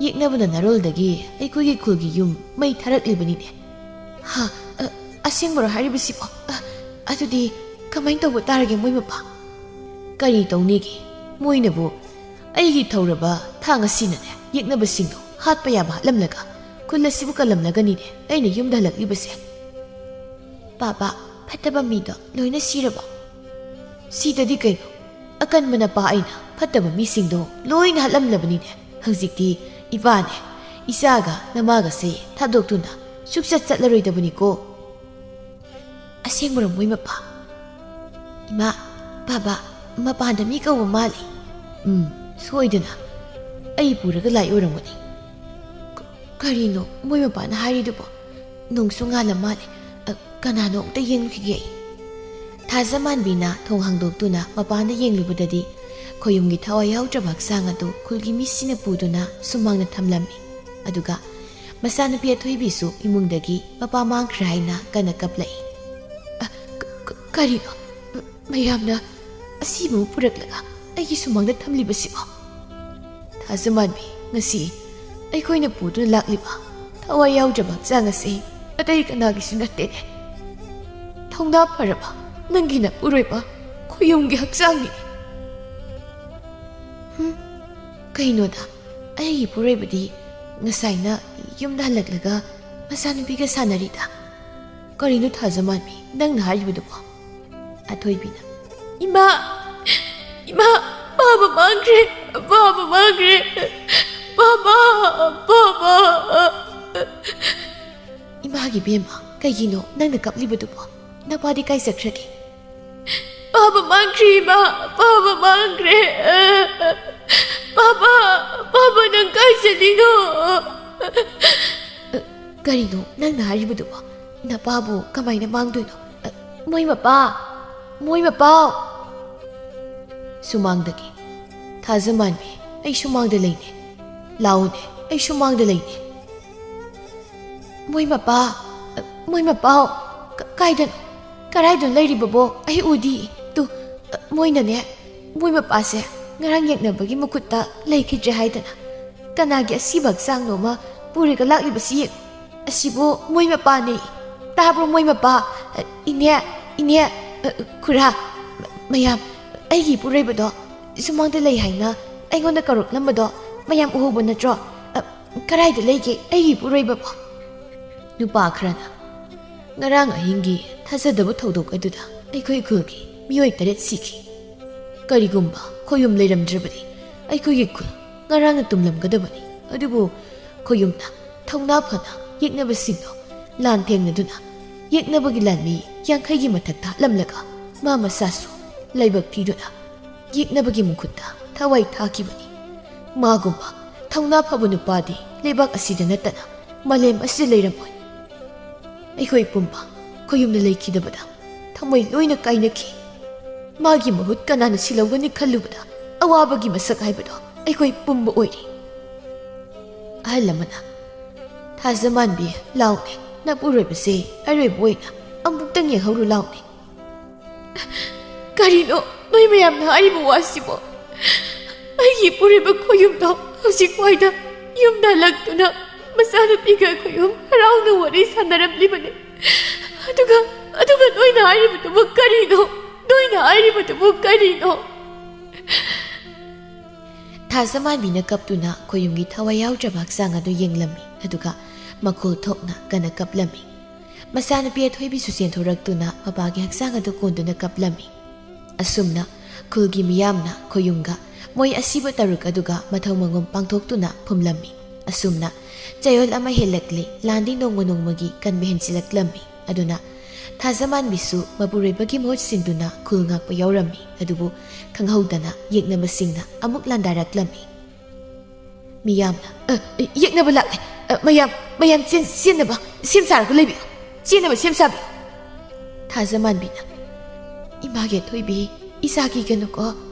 ꯌꯦꯛꯅꯕꯅ ꯅꯔꯣꯜꯗꯒꯤ ꯑꯩꯈꯣꯏꯒꯤ ꯈꯨꯜꯒꯤ ꯌꯨꯝ ꯃꯩ ꯊꯥꯔꯛꯂꯤꯕꯅꯤꯅꯦ꯫" "ꯍꯥ? ꯑ, ꯑꯁꯦꯡꯕꯔꯣ ꯍꯥꯏꯔꯤꯕꯁꯤꯕꯣ? ꯑ, ꯑꯗꯨꯗꯤ ꯀꯃꯥꯏꯅ ꯇꯧꯕ ꯇꯥꯔꯒꯦ ꯃꯣꯏ ꯃꯄꯥ?" "ꯀꯔꯤ ꯇꯧꯅꯤꯒꯦ? ꯃꯣꯏꯅꯕꯨ ꯑꯩꯒꯤ ꯊꯧꯔꯕ ꯊꯥꯡ ꯑꯁꯤꯅꯅꯦ ꯌꯦꯛꯅꯕꯁꯤꯡꯗꯣ ꯍꯥꯠꯄ ꯌꯥꯕ ꯍꯥꯠꯂꯝꯂꯒ ꯈꯨꯜ ꯑꯁꯤꯕꯨ ꯀꯜꯂꯝꯂꯒꯅꯤꯅꯦ ꯑꯩꯅ ꯌꯨꯝꯗ ꯍꯜꯂꯛꯂꯤꯕꯁꯦ꯫" "ꯄꯥꯄꯥ, ꯐꯠꯇꯕ ꯃꯤꯗꯣ ꯂꯣꯏꯅ ꯁꯤꯔꯕꯣ?" "ꯁꯤꯗꯗꯤ ꯀꯩꯅꯣ? ꯑꯀꯟꯕ ꯅꯄꯥ ꯑꯩꯅ ꯐꯠꯇꯕ ꯃꯤꯁꯤꯡꯗꯣ ꯂꯣꯏꯅ ꯍꯥꯠꯂꯝꯂꯕꯅꯤꯅꯦ꯫ ꯍꯧꯖꯤꯛꯇꯤ ꯏꯄꯥꯅꯦ, ꯏꯆꯥꯒ ꯅꯃꯥꯒꯁꯦ ꯊꯥꯗꯣꯛꯇꯨꯅ ꯁꯨꯛꯆꯠ ꯆꯠꯂꯔꯣꯏꯗꯕꯅꯤꯀꯣ꯫" "ꯑꯁꯦꯡꯕꯔꯣ ꯃꯣꯏ ꯃꯄꯥ?" "ꯏꯃꯥ, ꯕꯥꯕꯥ, ꯃꯄꯥꯟꯗ ꯃꯤ ꯀꯧꯕ ꯃꯥꯜꯂꯤ꯫" "ꯎꯝ, ꯁꯣꯏꯗꯅ ꯑꯩ ꯄꯨꯔꯒ ꯂꯥꯛꯏ ꯑꯣꯏꯔꯝꯒꯅꯤ꯫" "ꯀ-, ꯀꯔꯤꯅꯣ ꯃꯣꯏ ꯃꯄꯥꯅ ꯍꯥꯏꯔꯤꯗꯨꯕꯣ? ꯅꯣꯡꯁꯨ ꯉꯥꯜꯂ ꯃꯥꯜꯂꯦ꯫ ꯑ, ꯀꯅꯥꯅꯣ ꯑꯝꯇ ꯌꯦꯡꯂꯨꯈꯤꯒꯦ ꯑꯩ꯫" ꯊꯥꯖꯃꯥꯟꯕꯤꯅ ꯊꯣꯡ ꯍꯥꯡꯗꯣꯛꯇꯨꯅ ꯃꯄꯥꯟꯗ ꯌꯦꯡꯂꯨꯕꯗꯗꯤ ꯈꯣꯌꯨꯝꯒꯤ ꯊꯋꯥꯏ ꯌꯥꯎꯗ꯭ꯔꯕ ꯍꯛꯆꯥꯡ ꯑꯗꯨ ꯈꯨꯜꯒꯤ ꯃꯤꯁꯤꯡꯅ ꯄꯨꯗꯨꯅ ꯁꯨꯃꯥꯡꯗ ꯊꯝꯂꯝꯃꯤ꯫ ꯑꯗꯨꯒ ꯃꯆꯥꯅꯨꯄꯤ ꯑꯊꯣꯏꯕꯤꯁꯨ ꯏꯃꯨꯡꯗꯒꯤ ꯃꯄꯥ ꯃꯥꯡꯈ꯭ꯔꯦ ꯍꯥꯏꯅ ꯀꯟꯅ ꯀꯞꯂꯛꯏ꯫ "ꯑ, ꯀ-, ꯀ-, ꯀꯔꯤꯅꯣ? ꯃꯌꯥꯝꯅ ꯑꯁꯤꯕꯕꯨ ꯄꯨꯔꯛꯂꯒ ꯑꯩꯒꯤ ꯁꯨꯃꯥꯡꯗ ꯊꯝꯂꯤꯕꯁꯤꯕꯣ? ꯊꯥꯖꯃꯥꯟꯕꯤ, ꯉꯁꯤ ꯑꯩꯈꯣꯏꯅ ꯄꯨꯗꯨꯅ ꯂꯥꯛꯂꯤꯕ ꯊꯋꯥꯏ ꯌꯥꯎꯗ꯭ꯔꯕ ꯍꯛꯆꯥꯡ ꯑꯁꯤ ꯑꯇꯩ ꯀꯅꯥꯒꯤꯁꯨ ꯅꯠꯇꯦꯅꯦ꯫ ꯊꯧꯅꯥ ꯐꯔꯕ ꯅꯪꯒꯤ ꯅꯄꯨꯔꯣꯏꯕ ꯈꯨꯌꯨꯝꯒꯤ ꯍꯛꯆꯥꯡꯅꯤ꯫" "ꯍꯨꯝ, ꯀꯩꯅꯣꯗ, ꯑꯩꯒꯤ ꯏꯄꯨꯔꯣꯏꯕꯗꯤ ꯉꯁꯥꯏꯅ ꯌꯨꯝꯗ ꯍꯜꯂꯛꯂꯒ ꯃꯆꯥꯅꯨꯄꯤꯒ ꯁꯥꯟꯅꯔꯤꯗ꯫ ꯀꯔꯤꯅꯣ ꯊꯥꯖꯃꯥꯟꯕꯤ ꯅꯪꯅ ꯍꯥꯏꯔꯤꯕꯗꯨꯕꯣ?" ꯑꯊꯣꯏꯕꯤꯅ, "ꯏꯃꯥ! ꯏꯃꯥ! ꯄꯥꯕ ꯃꯥꯡꯈ꯭ꯔꯦ! ꯄꯥꯕ ꯃꯥꯡꯈ꯭ꯔꯦ! ꯄꯥꯕ! ꯄꯥꯕ!" "ꯏꯃꯥꯒꯤ ꯕꯦꯝꯃ, ꯀꯩꯒꯤꯅꯣ ꯅꯪꯅ ꯀꯞꯂꯤꯕꯗꯨꯕꯣ? ꯅꯄꯥꯗꯤ ꯀꯥꯏ ꯆꯠꯈ꯭ꯔꯒꯦ?" "ꯄꯥꯕ ꯃꯥꯡꯈ꯭ꯔꯦ, ꯏꯃꯥ! ꯄꯥꯕ ꯃꯥꯡꯈ꯭ꯔꯦ! ꯄꯥꯕ! ꯄꯥꯕ, ꯅꯪ ꯀꯥꯏ ꯆꯠꯂꯤꯅꯣ? ꯑ, ꯀꯔꯤꯅꯣ ꯅꯪꯅ ꯍꯥꯏꯔꯤꯕꯗꯨꯕꯣ? ꯅꯄꯥꯕꯨ ꯀꯃꯥꯏꯅ ꯃꯥꯡꯗꯣꯏꯅꯣ? ꯑ, ꯃꯣꯏ ꯃꯄꯥ! ꯃꯣꯏ ꯃꯄꯥꯎ! ꯁꯨꯃꯥꯡꯗꯒꯤ, "ꯊꯥꯖꯃꯥꯟꯕꯤ, ꯑꯩ ꯁꯨꯃꯥꯡꯗ ꯂꯩꯅꯦ꯫ ꯂꯥꯛꯎꯅꯦ, ꯑꯩ ꯁꯨꯃꯥꯡꯗ ꯂꯩꯅꯦ꯫" "ꯃꯣꯏ ꯃꯄꯥ! ꯑ, ꯃꯣꯏ ꯃꯄꯥꯎ! ꯀ-, ꯀꯥꯏꯗꯅꯣ? ꯀꯔꯥꯏꯗꯅꯣ ꯂꯩꯔꯤꯕꯕꯣ? ꯑꯩ ꯎꯗꯤ꯫ ꯇꯨ, ꯑ, ꯃꯣꯏꯅꯅꯦ, ꯃꯣꯏ ꯃꯄꯥꯁꯦ ꯉꯔꯥꯡ ꯌꯦꯛꯅꯕꯒꯤ ꯃꯈꯨꯠꯇ ꯂꯩꯈꯤꯗ꯭ꯔꯦ ꯍꯥꯏꯗꯅ ꯀꯅꯥꯒꯤ ꯑꯁꯤꯕ ꯍꯛꯆꯥꯡꯅꯣꯃ ꯄꯨꯔꯒ ꯂꯥꯛꯂꯤꯕꯁꯤ ꯌꯦꯡꯉꯨ꯫ ꯑꯁꯤꯕꯨ ꯃꯣꯏ ꯃꯄꯥꯅꯤ꯫ ꯇꯥꯕ꯭ꯔꯣ, ꯃꯣꯏ ꯃꯄꯥ? ꯑ, ꯏꯅꯦ, ꯏꯅꯦ, ꯑ, ꯈꯨꯔꯥ, ꯃ-, ꯃꯌꯥꯝ, ꯑꯩꯒꯤ ꯏꯄꯨꯔꯣꯏꯕꯗꯣ ꯁꯨꯃꯥꯡꯗ ꯂꯩ ꯍꯥꯏꯅ ꯑꯩꯉꯣꯟꯗ ꯀꯧꯔꯛꯂꯝꯕꯗꯣ ꯃꯌꯥꯝ ꯎꯍꯧꯕ ꯅꯠꯇ꯭ꯔꯣ? ꯑ, ꯀꯗꯥꯏꯗ ꯂꯩꯒꯦ ꯑꯩꯒꯤ ꯏꯄꯨꯔꯣꯏꯕꯕꯣ?" ꯅꯨꯄꯥ ꯈꯔꯅ, "ꯉꯔꯥꯡ ꯑꯍꯤꯡꯒꯤ ꯊꯥꯖꯗꯕ ꯊꯧꯗꯣꯛ ꯑꯗꯨꯗ ꯑꯩꯈꯣꯏ ꯈꯨꯜꯒꯤ ꯃꯤꯑꯣꯏ ꯇꯔꯦꯠ ꯁꯤꯈꯤ꯫ ꯀꯔꯤꯒꯨꯝꯕ ꯈꯣꯌꯨꯝ ꯂꯩꯔꯝꯗ꯭ꯔꯕꯗꯤ ꯑꯩꯈꯣꯏꯒꯤ ꯈꯨꯜ ꯉꯔꯥꯡꯅ ꯇꯨꯝꯂꯝꯒꯗꯕꯅꯤ꯫ ꯑꯗꯨꯕꯨ ꯈꯣꯌꯨꯝꯅ ꯊꯧꯅꯥ ꯐꯅ ꯌꯦꯛꯅꯕꯁꯤꯡꯗꯣ ꯂꯥꯟ ꯊꯦꯡꯅꯗꯨꯅ ꯌꯦꯛꯅꯕꯒꯤ ꯂꯥꯟꯃꯤ ꯌꯥꯡꯈꯩꯒꯤ ꯃꯊꯛꯇ ꯍꯥꯠꯂꯝꯂꯒ ꯃꯥ ꯃꯁꯥꯁꯨ ꯂꯥꯏꯕꯛ ꯊꯤꯗꯨꯅ ꯌꯦꯛꯅꯕꯒꯤ ꯃꯈꯨꯠꯇ ꯊꯋꯥꯏ ꯊꯥꯈꯤꯕꯅꯤ꯫ ꯃꯥꯒꯨꯝꯕ ꯊꯧꯅꯥ ꯐꯕ ꯅꯨꯄꯥꯗꯤ ꯂꯩꯕꯥꯛ ꯑꯁꯤꯗ ꯅꯠꯇꯅ ꯃꯥꯂꯦꯝ ꯑꯁꯤꯗ ꯂꯩꯔꯝꯃꯣꯏ꯫ ꯑꯩꯈꯣꯏ ꯄꯨꯝꯕ ꯈꯣꯌꯨꯝꯅ ꯂꯩꯈꯤꯗꯕꯗ ꯊꯃꯣꯏ ꯂꯣꯏꯅ ꯀꯥꯏꯅꯈꯤ꯫ ꯃꯥꯒꯤ ꯃꯍꯨꯠ ꯀꯅꯥꯅ ꯁꯤꯜꯍꯧꯒꯅꯤ ꯈꯜꯂꯨꯕꯗ ꯑꯋꯥꯕꯒꯤ ꯃꯁꯛ ꯍꯥꯏꯕꯗꯣ ꯑꯩꯈꯣꯏ ꯄꯨꯝꯕ ꯑꯣꯏꯔꯤ꯫" ꯑꯍꯜ ꯑꯃꯅ, "ꯊꯥꯖꯃꯥꯟꯕꯤ, ꯂꯥꯎꯅꯦ, ꯅꯄꯨꯔꯣꯏꯕꯁꯦ ꯑꯔꯣꯏꯕ ꯑꯣꯏꯅ ꯑꯃꯨꯛꯇꯪ ꯌꯦꯡꯍꯧꯔꯨ ꯂꯥꯎꯅꯦ꯫" "ꯀꯔꯤꯅꯣ ꯅꯣꯏ ꯃꯌꯥꯝꯅ ꯍꯥꯏꯔꯤꯕ ꯋꯥꯁꯤꯕꯣ? ꯑꯩꯒꯤ ꯏꯄꯨꯔꯣꯏꯕ ꯈꯣꯌꯨꯝꯗꯣ ꯍꯧꯖꯤꯛ ꯋꯥꯏꯗ ꯌꯨꯝꯗ ꯍꯜꯂꯛꯇꯨꯅ ꯃꯆꯥꯅꯨꯄꯤꯒ ꯈꯣꯌꯨꯝ ꯍꯔꯥꯎꯅ ꯋꯥꯔꯤ ꯁꯥꯟꯅꯔꯝꯂꯤꯕꯅꯤ꯫ ꯑꯗꯨꯒ, ꯑꯗꯨꯒ ꯅꯣꯏꯅ ꯍꯥꯏꯔꯤꯕꯗꯨꯕꯨ ꯀꯔꯤꯅꯣ? ꯅꯣꯏꯅ ꯍꯥꯏꯔꯤꯕꯗꯨꯕꯨ ꯀꯔꯤꯅꯣ?" ꯊꯥꯖꯃꯥꯟꯕꯤꯅ ꯀꯞꯇꯨꯅ ꯈꯣꯌꯨꯝꯒꯤ ꯊꯋꯥꯏ ꯌꯥꯎꯗ꯭ꯔꯕ ꯍꯛꯆꯥꯡ ꯑꯗꯨ ꯌꯦꯡꯂꯝꯃꯤ, ꯑꯗꯨꯒ ꯃꯈꯣꯜ ꯊꯣꯛꯅ ꯀꯟꯅ ꯀꯞꯂꯝꯃꯤ꯫ ꯃꯆꯥꯅꯨꯄꯤ ꯑꯊꯣꯏꯕꯤꯁꯨ ꯆꯦꯟꯊꯣꯔꯛꯇꯨꯅ ꯃꯄꯥꯒꯤ ꯍꯛꯆꯥꯡ ꯑꯗꯨ ꯀꯣꯟꯗꯨꯅ ꯀꯞꯂꯝꯃꯤ꯫ ꯑꯁꯨꯝꯅ ꯈꯨꯜꯒꯤ ꯃꯤꯌꯥꯝꯅ ꯈꯣꯌꯨꯝꯒ ꯃꯣꯏ ꯑꯁꯤꯕ ꯇꯔꯨꯛ ꯑꯗꯨꯒ ꯃꯊꯧ ꯃꯉꯝ ꯄꯥꯡꯊꯣꯛꯇꯨꯅ ꯐꯨꯝꯂꯝꯃꯤ꯫ ꯑꯁꯨꯝꯅ ꯆꯌꯣꯜ ꯑꯃ ꯍꯦꯜꯂꯛꯂꯦ, ꯂꯥꯟꯗꯤ ꯅꯣꯡꯃ ꯅꯣꯡꯃꯒꯤ ꯀꯟꯕ ꯍꯦꯟꯖꯤꯜꯂꯛꯂꯝꯃꯤ꯫ ꯑꯗꯨꯅ ꯊꯥꯖꯃꯥꯟꯕꯤꯁꯨ ꯃꯄꯨꯔꯣꯏꯕꯒꯤ ꯃꯍꯨꯠ ꯁꯤꯟꯗꯨꯅ ꯈꯨꯜ ꯉꯥꯛꯄ ꯌꯥꯎꯔꯝꯃꯤ꯫ ꯑꯗꯨꯕꯨ ꯈꯪꯍꯧꯗꯅ ꯌꯦꯛꯅꯕꯁꯤꯡꯅ ꯑꯃꯨꯛ ꯂꯥꯟꯗꯥꯔꯛꯂꯝꯃꯤ꯫ ꯃꯤꯌꯥꯝꯅ, "ꯑ, ꯌꯦꯛꯅꯕ ꯂꯥꯛꯂꯦ꯫ ꯑ, ꯃꯌꯥꯝ, ꯃꯌꯥꯝ ꯆꯦꯟ-, ꯆꯦꯟꯅꯕ ꯁꯦꯝ ꯁꯥꯔꯒ ꯂꯩꯕꯤꯌꯨ꯫ ꯆꯦꯟꯅꯕ ꯁꯦꯝ ꯁꯥꯕꯤꯌꯨ꯫" ꯊꯥꯖꯃꯥꯟꯕꯤꯅ, "ꯏꯃꯥꯒꯤ ꯑꯊꯣꯏꯕꯤ, ꯏꯆꯥ ꯀꯤꯒꯅꯨꯀꯣ꯫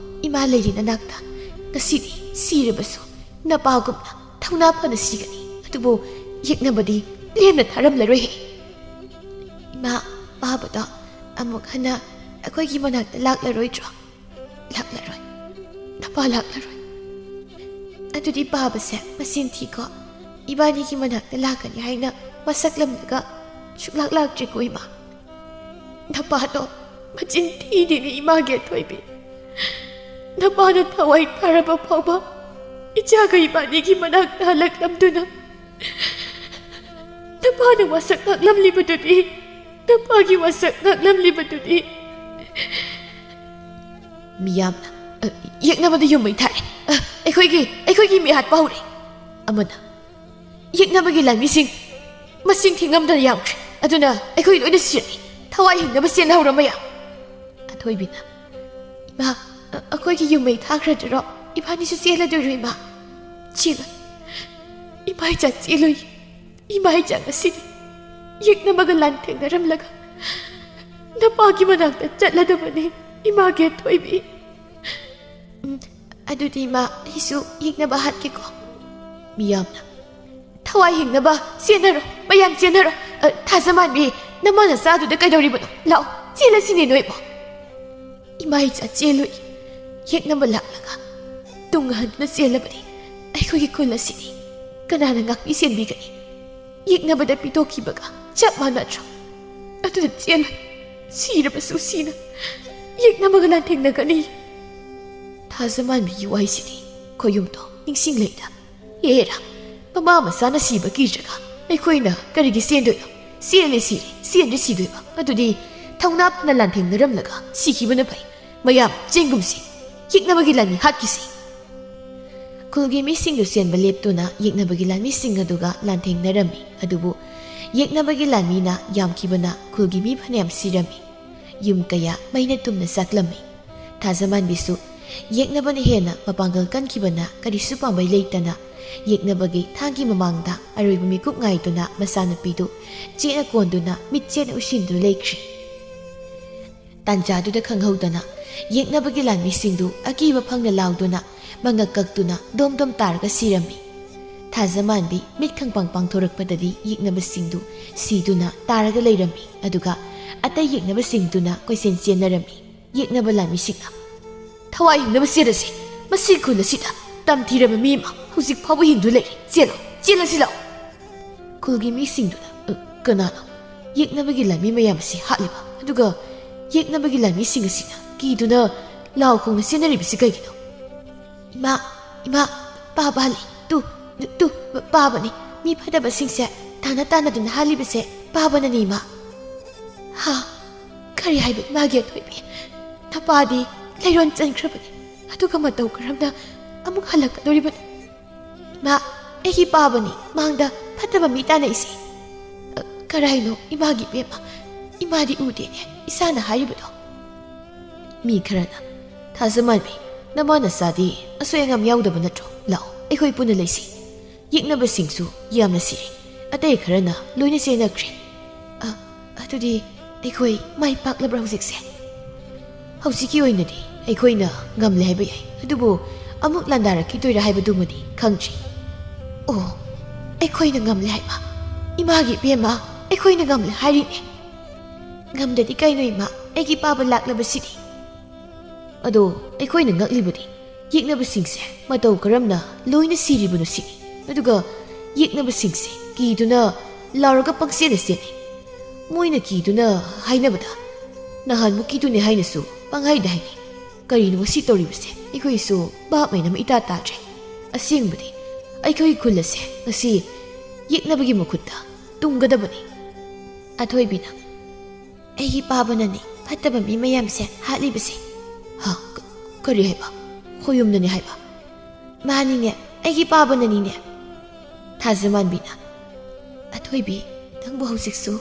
ꯏꯃꯥ ꯂꯩꯔꯤ ꯅꯅꯥꯛꯇ꯫ ꯉꯁꯤꯗꯤ ꯁꯤꯔꯕꯁꯨ ꯅꯄꯥꯒꯨꯝꯅ ꯊꯧꯅꯥ ꯐꯅ ꯁꯤꯒꯅꯤ꯫ ꯑꯗꯨꯕꯨ ꯌꯦꯛꯅꯕꯗꯤ ꯂꯦꯝꯅ ꯊꯥꯔꯝꯂꯔꯣꯏꯍꯦ꯫" "ꯏꯃꯥ, ꯄꯥꯕꯗꯣ ꯑꯃꯨꯛ ꯍꯟꯅ ꯑꯩꯈꯣꯏꯒꯤ ꯃꯅꯥꯛꯇ ꯂꯥꯛꯂꯔꯣꯏꯗ꯭ꯔꯣ?" "ꯂꯥꯛꯂꯔꯣꯏ꯫ ꯅꯄꯥ ꯂꯥꯛꯂꯔꯣꯏ꯫" "ꯑꯗꯨꯗꯤ ꯄꯥꯕꯁꯦ ꯃꯁꯤꯡ ꯊꯤꯀꯣ꯫ ꯏꯕꯥꯅꯤꯒꯤ ꯃꯅꯥꯛꯇ ꯂꯥꯛꯀꯅꯤ ꯍꯥꯏꯅ ꯃꯁꯛꯂꯝꯂꯒ ꯁꯨꯛꯂꯥꯛ ꯂꯥꯛꯇ꯭ꯔꯦꯀꯣ ꯏꯃꯥ꯫" "ꯅꯄꯥꯗꯣ ꯃꯆꯤꯟ ꯊꯤꯗꯦꯅꯦ ꯏꯃꯥꯒꯤ ꯑꯊꯣꯏꯕꯤ꯫ ꯅꯄꯥꯅ ꯊꯋꯥꯏ ꯊꯥꯔꯕ ꯐꯥꯎꯕ ꯏꯆꯥꯒ ꯏꯕꯥꯅꯤꯒꯤ ꯃꯅꯥꯛꯇ ꯍꯜꯂꯛꯂꯝꯗꯨꯅ ꯅꯄꯥꯅ ꯋꯥꯁꯛ ꯉꯥꯛꯂꯝꯂꯤꯕꯗꯨꯗꯤ, ꯅꯄꯥꯒꯤ ꯋꯥꯁꯛ ꯉꯥꯛꯂꯝꯂꯤꯕꯗꯨꯗꯤ꯫" ꯃꯤꯌꯥꯝꯅ, "ꯑ, ꯌꯦꯛꯅꯕꯗ ꯌꯨꯝꯃꯩ ꯊꯥꯔꯦ꯫ ꯑ, ꯑꯩꯈꯣꯏꯒꯤ, ꯑꯩꯈꯣꯏꯒꯤ ꯃꯤ ꯍꯥꯠꯄ ꯍꯧꯔꯦ꯫" ꯑꯃꯅ, "ꯌꯦꯛꯅꯕꯒꯤ ꯂꯥꯟꯃꯤꯁꯤꯡ ꯃꯁꯤꯡ ꯊꯤꯉꯝꯗꯅ ꯌꯥꯝꯈ꯭ꯔꯦ꯫ ꯑꯗꯨꯅ ꯑꯩꯈꯣꯏ ꯂꯣꯏꯅ ꯁꯤꯔꯅꯤ꯫ ꯊꯋꯥꯏ ꯍꯤꯡꯅꯕ ꯆꯦꯟꯅꯍꯧꯔꯣ ꯃꯌꯥꯝ꯫" ꯑꯊꯣꯏꯕꯤꯅ, "ꯏꯃꯥ, ꯑ-, ꯑꯩꯈꯣꯏꯒꯤ ꯌꯨꯝꯃꯩ ꯊꯥꯈ꯭ꯔꯗ꯭ꯔꯣ? ꯏꯕꯥꯅꯤꯁꯨ ꯆꯦꯜꯂꯗꯣꯏꯔꯣ ꯏꯃꯥ?" "ꯆꯦꯜꯂꯣꯏ꯫ ꯏꯃꯥ ꯏꯆꯥ ꯆꯦꯜꯂꯣꯏ꯫ ꯏꯃꯥ ꯏꯆꯥ ꯉꯁꯤꯗꯤ ꯌꯦꯛꯅꯕꯒ ꯂꯥꯟꯊꯦꯡꯅꯔꯝꯂꯒ ꯅꯄꯥꯒꯤ ꯃꯅꯥꯛꯇ ꯆꯠꯂꯗꯕꯅꯤ ꯏꯃꯥꯒꯤ ꯑꯊꯣꯏꯕꯤ꯫" "ꯎꯝ, ꯑꯗꯨꯗꯤ ꯏꯃꯥ, ꯑꯩꯁꯨ ꯌꯦꯛꯅꯕ ꯍꯥꯠꯀꯦꯀꯣ꯫" ꯃꯤꯌꯥꯝꯅ, "ꯊꯋꯥꯏ ꯍꯤꯡꯅꯕ ꯆꯦꯟꯅꯔꯣ, ꯃꯌꯥꯝ ꯆꯦꯟꯅꯔꯣ꯫ ꯑ, ꯊꯥꯖꯃꯥꯟꯕꯤ, ꯅꯃꯥ ꯅꯆꯥꯗꯨꯗ ꯀꯩꯗꯧꯔꯤꯕꯅꯣ? ꯂꯥꯛꯑꯣ, ꯆꯦꯜꯂꯁꯤꯅꯦ ꯅꯣꯏꯕꯣ꯫ ꯏꯃꯥ ꯏꯆꯥ ꯆꯦꯜꯂꯨꯏ꯫ ꯌꯦꯛꯅꯕ ꯂꯥꯛꯂꯒ ꯇꯨꯡ ꯍꯟꯗꯨꯅ ꯆꯦꯜꯂꯕꯗꯤ ꯑꯩꯈꯣꯏꯒꯤ ꯈꯨꯜ ꯑꯁꯤꯗꯤ ꯀꯅꯥꯅ ꯉꯥꯛꯄꯤ ꯁꯦꯟꯕꯤꯒꯅꯤ? ꯌꯦꯛꯅꯕꯗ ꯄꯤꯊꯣꯛꯈꯤꯕꯒ ꯆꯞ ꯃꯥꯟꯅꯗ꯭ꯔꯣ? ꯑꯗꯨꯅ ꯆꯦꯜꯂꯨꯏ꯫ ꯁꯤꯔꯕꯁꯨ ꯁꯤꯅ ꯌꯦꯛꯅꯕꯒ ꯂꯥꯟꯊꯦꯡꯅꯒꯅꯤ꯫" ꯊꯥꯖꯃꯥꯟꯕꯤꯒꯤ ꯋꯥꯍꯩꯁꯤꯗꯤ ꯈꯣꯌꯨꯝꯗꯣ ꯅꯤꯡꯁꯤꯡꯂꯛꯏꯗ, "ꯑꯦꯔꯥ, ꯃꯃꯥ ꯃꯆꯥꯅ ꯁꯤꯕ ꯀꯤꯗ꯭ꯔꯒ ꯑꯩꯈꯣꯏꯅ ꯀꯔꯤꯒꯤ ꯆꯦꯟꯗꯣꯏꯅꯣ? ꯆꯦꯜꯂꯦ ꯁꯤꯔꯦ, ꯆꯦꯟꯗ꯭ꯔꯦ ꯁꯤꯗꯣꯏꯕ꯫ ꯑꯗꯨꯗꯤ ꯊꯧꯅꯥ ꯐꯅ ꯂꯥꯟꯊꯦꯡꯅꯔꯝꯂꯒ ꯁꯤꯈꯤꯕꯅ ꯐꯩ꯫ ꯃꯌꯥꯝ ꯆꯦꯡꯒꯨꯝꯁꯤ, ꯌꯦꯛꯅꯕꯒꯤ ꯂꯥꯟꯃꯤ ꯍꯥꯠꯈꯤꯁꯤ꯫" ꯈꯨꯜꯒꯤ ꯃꯤꯁꯤꯡꯗꯨ ꯆꯦꯟꯕ ꯂꯦꯞꯇꯨꯅ ꯌꯦꯛꯅꯕꯒꯤ ꯂꯥꯟꯃꯤꯁꯤꯡ ꯑꯗꯨꯒ ꯂꯥꯟꯊꯦꯡꯅꯔꯝꯃꯤ꯫ ꯑꯗꯨꯕꯨ ꯌꯦꯛꯅꯕꯒꯤ ꯂꯥꯟꯃꯤꯅ ꯌꯥꯝꯈꯤꯕꯅ ꯈꯨꯜꯒꯤ ꯃꯤ ꯐꯅꯌꯥꯝ ꯁꯤꯔꯝꯃꯤ꯫ ꯌꯨꯝ ꯀꯌꯥ ꯃꯩꯅ ꯇꯨꯝꯅ ꯆꯥꯛꯂꯝꯃꯤ꯫ ꯊꯥꯖꯃꯥꯟꯕꯤꯁꯨ ꯌꯦꯛꯅꯕꯅ ꯍꯦꯟꯅ ꯃꯄꯥꯡꯒꯜ ꯀꯟꯈꯤꯕꯅ ꯀꯔꯤꯁꯨ ꯄꯥꯝꯕꯩ ꯂꯩꯇꯅ ꯌꯦꯛꯅꯕꯒꯤ ꯊꯥꯡꯒꯤ ꯃꯃꯥꯡꯗ ꯑꯔꯣꯏꯕ ꯃꯤꯀꯨꯞ ꯉꯥꯏꯗꯨꯅ ꯃꯆꯥꯅꯨꯄꯤꯗꯨ ꯆꯦꯠꯅ ꯀꯣꯟꯗꯨꯅ ꯃꯤꯠ ꯆꯦꯠꯅ ꯎꯏꯁꯤꯟꯗꯨꯅ ꯂꯩꯈ꯭ꯔꯦ꯫ ꯇꯥꯟꯖꯥꯗꯨꯗ ꯈꯪꯍꯧꯗꯅ ꯌꯦꯛꯅꯕꯒꯤ ꯂꯥꯟꯃꯤꯁꯤꯡꯗꯨ ꯑꯀꯤꯕ ꯐꯪꯅ ꯂꯥꯎꯗꯨꯅ ꯃꯉꯛ ꯀꯛꯇꯨꯅ ꯗꯣꯝ ꯗꯣꯝ ꯇꯥꯔꯒ ꯁꯤꯔꯝꯃꯤ꯫ ꯊꯥꯖꯃꯥꯟꯕꯤ ꯃꯤꯠ ꯈꯪꯄꯥꯡ ꯄꯥꯡꯊꯣꯔꯛꯄꯗꯗꯤ ꯌꯦꯛꯅꯕꯁꯤꯡꯗꯨ ꯁꯤꯗꯨꯅ ꯇꯥꯔꯒ ꯂꯩꯔꯝꯃꯤ꯫ ꯑꯗꯨꯒ ꯑꯇꯩ ꯌꯦꯛꯅꯕꯁꯤꯡꯗꯨꯅ ꯀꯣꯏꯆꯦꯟ ꯆꯦꯟꯅꯔꯝꯃꯤ꯫ ꯌꯦꯛꯅꯕ ꯂꯥꯟꯃꯤꯁꯤꯡꯅ, "ꯊꯋꯥꯏ ꯍꯤꯡꯅꯕ ꯆꯦꯜꯂꯁꯤ, ꯃꯁꯤ ꯈꯨꯜ ꯑꯁꯤꯗ ꯇꯝꯊꯤꯔꯕ ꯃꯤ ꯑꯃ ꯍꯧꯖꯤꯛ ꯐꯥꯎꯕ ꯍꯤꯡꯗꯨ ꯂꯩꯔꯤ, ꯆꯦꯜꯂꯣ, ꯆꯦꯜꯂꯁꯤ ꯂꯥꯛꯑꯣ"꯫ ꯈꯨꯜꯒꯤ ꯃꯤꯁꯤꯡꯗꯨꯅ, "ꯑ, ꯀꯅꯥꯅꯣ ꯌꯦꯛꯅꯕꯒꯤ ꯂꯥꯟꯃꯤ ꯃꯌꯥꯝ ꯑꯁꯤ ꯍꯥꯠꯂꯤꯕ? ꯑꯗꯨꯒ ꯌꯦꯛꯅꯕꯒꯤ ꯂꯥꯟꯃꯤꯁꯤꯡ ꯑꯁꯤꯅ ꯀꯤꯗꯨꯅ ꯂꯥꯎ ꯈꯣꯡꯅ ꯆꯦꯟꯅꯔꯤꯕꯁꯤ ꯀꯩꯒꯤꯅꯣ?" "ꯏꯃꯥ, ꯏꯃꯥ, ꯄꯥꯕ ꯍꯜꯂꯤ꯫ Two, two, ꯄꯥꯕꯅꯤ꯫ ꯃꯤ ꯐꯠꯇꯕꯁꯤꯡꯁꯦ ꯇꯥꯟꯅ ꯇꯥꯟꯅꯗꯨꯅ ꯍꯥꯠꯂꯤꯕꯁꯦ ꯄꯥꯕꯅꯅꯤ, ꯏꯃꯥ"꯫ "ꯍꯥ? ꯀꯔꯤ ꯍꯥꯏꯕ, ꯏꯃꯥꯒꯤ ꯑꯊꯣꯏꯕꯤ? ꯅꯄꯥꯗꯤ ꯂꯩꯔꯣꯟ ꯆꯟꯈ꯭ꯔꯕꯅꯤ꯫ ꯑꯗꯨꯒ ꯃꯇꯧ ꯀꯔꯝꯅ ꯑꯃꯨꯛ ꯍꯜꯂꯛꯀꯗꯧꯔꯤꯕꯅꯣ?" "ꯏꯃꯥ, ꯑꯩꯒꯤ ꯄꯥꯕꯅꯤ ꯃꯥꯡꯗ ꯐꯠꯇꯕ ꯃꯤ ꯇꯥꯟꯅꯩꯁꯦ"꯫ "ꯑ, ꯀꯔꯥꯏꯅꯣ ꯏꯃꯥꯒꯤ ꯏꯕꯦꯝꯃ? ꯏꯃꯥꯗꯤ ꯎꯗꯦꯅꯦ ꯏꯆꯥꯅ ꯍꯥꯏꯔꯤꯕꯗꯣ"꯫ ꯃꯤ ꯈꯔꯅ, "ꯊꯥꯖꯃꯥꯟꯕꯤ, ꯅꯃꯥ ꯅꯆꯥꯗꯤ ꯑꯁꯣꯏ ꯑꯉꯥꯝ ꯌꯥꯎꯗꯕ ꯅꯠꯇ꯭ꯔꯣ? ꯂꯥꯛꯑꯣ, ꯑꯩꯈꯣꯏ ꯄꯨꯟꯅ ꯂꯩꯁꯤ꯫ ꯌꯦꯛꯅꯕꯁꯤꯡꯁꯨ ꯌꯥꯝꯅ ꯁꯤꯔꯦ꯫ ꯑꯇꯩ ꯈꯔꯅ ꯂꯣꯏꯅ ꯆꯦꯟꯅꯈ꯭ꯔꯦ"꯫ "ꯑ, ꯑꯗꯨꯗꯤ ꯑꯩꯈꯣꯏ ꯃꯥꯏ ꯄꯥꯛꯂꯕ꯭ꯔꯥ ꯍꯧꯖꯤꯛꯁꯦ?" "ꯍꯧꯖꯤꯛꯀꯤ ꯑꯣꯏꯅꯗꯤ ꯑꯩꯈꯣꯏꯅ ꯉꯝꯂꯦ ꯍꯥꯏꯕ ꯌꯥꯏ, ꯑꯗꯨꯕꯨ ꯑꯃꯨꯛ ꯂꯥꯟꯗꯥꯔꯛꯈꯤꯗꯣꯏꯔꯥ ꯍꯥꯏꯕꯗꯨꯃꯗꯤ ꯈꯪꯗ꯭ꯔꯤ"꯫ "ꯑꯣ, ꯑꯩꯈꯣꯏꯅ ꯉꯝꯂꯦ ꯍꯥꯏꯕ? ꯏꯃꯥꯒꯤ ꯏꯕꯦꯝꯃ, ꯑꯩꯈꯣꯏꯅ ꯉꯝꯂꯦ ꯍꯥꯏꯔꯤꯅꯦ"꯫ "ꯉꯝꯗꯗꯤ ꯀꯩꯅꯣ ꯏꯃꯥ, ꯑꯩꯒꯤ ꯄꯥꯕ ꯂꯥꯛꯂꯕꯁꯤꯗꯤ"꯫ ꯑꯗꯣ ꯑꯩꯈꯣꯏꯅ ꯉꯛꯂꯤꯕꯗꯤ ꯌꯦꯛꯅꯕꯁꯤꯡꯁꯦ ꯃꯇꯧ ꯀꯔꯝꯅ ꯂꯣꯏꯅ ꯁꯤꯔꯤꯕꯅꯣ ꯁꯤꯅꯤ꯫ ꯑꯗꯨꯒ ꯌꯦꯛꯅꯕꯁꯤꯡꯁꯦ ꯀꯤꯗꯨꯅ ꯂꯥꯎꯔꯒ ꯄꯪꯆꯦꯟꯗ ꯆꯦꯜꯂꯤ꯫ ꯃꯣꯏꯅ ꯀꯤꯗꯨꯅ ꯍꯥꯏꯅꯕꯗ ꯅꯍꯥꯟꯃꯨꯛꯀꯤꯗꯨꯅꯤ ꯍꯥꯏꯅꯁꯨ ꯄꯪꯍꯥꯏꯗ ꯍꯥꯏꯅꯩ꯫ ꯀꯔꯤꯅꯣ ꯉꯁꯤ ꯇꯧꯔꯤꯕꯁꯦ? ꯑꯩꯈꯣꯏꯁꯨ ꯚꯥꯞ ꯃꯦꯟ ꯑꯃ ꯏꯇꯥ ꯇꯥꯗ꯭ꯔꯦ꯫ ꯑꯁꯦꯡꯕꯗꯤ ꯑꯩꯈꯣꯏꯒꯤ ꯈꯨꯜ ꯑꯁꯦ ꯉꯁꯤ ꯌꯦꯛꯅꯕꯒꯤ ꯃꯈꯨꯠꯇ ꯇꯨꯝꯒꯗꯕꯅꯤ꯫ ꯑꯊꯣꯏꯕꯤꯅ, "ꯑꯩꯒꯤ ꯄꯥꯕꯅꯅꯤ ꯐꯠꯇꯕ ꯃꯤ ꯃꯌꯥꯝꯁꯦ ꯍꯥꯠꯂꯤꯕꯁꯦ"꯫ "ꯍꯥ? ꯀ-, ꯀꯔꯤ ꯍꯥꯏꯕ? ꯈꯣꯌꯨꯝꯅꯅꯤ ꯍꯥꯏꯕ?" "ꯃꯥꯅꯤꯅꯦ, ꯑꯩꯒꯤ ꯄꯥꯕꯅꯅꯤꯅꯦ"꯫ ꯊꯥꯖꯃꯥꯟꯕꯤꯅ, "ꯑꯊꯣꯏꯕꯤ, ꯅꯪꯕꯨ ꯍꯧꯖꯤꯛꯁꯨ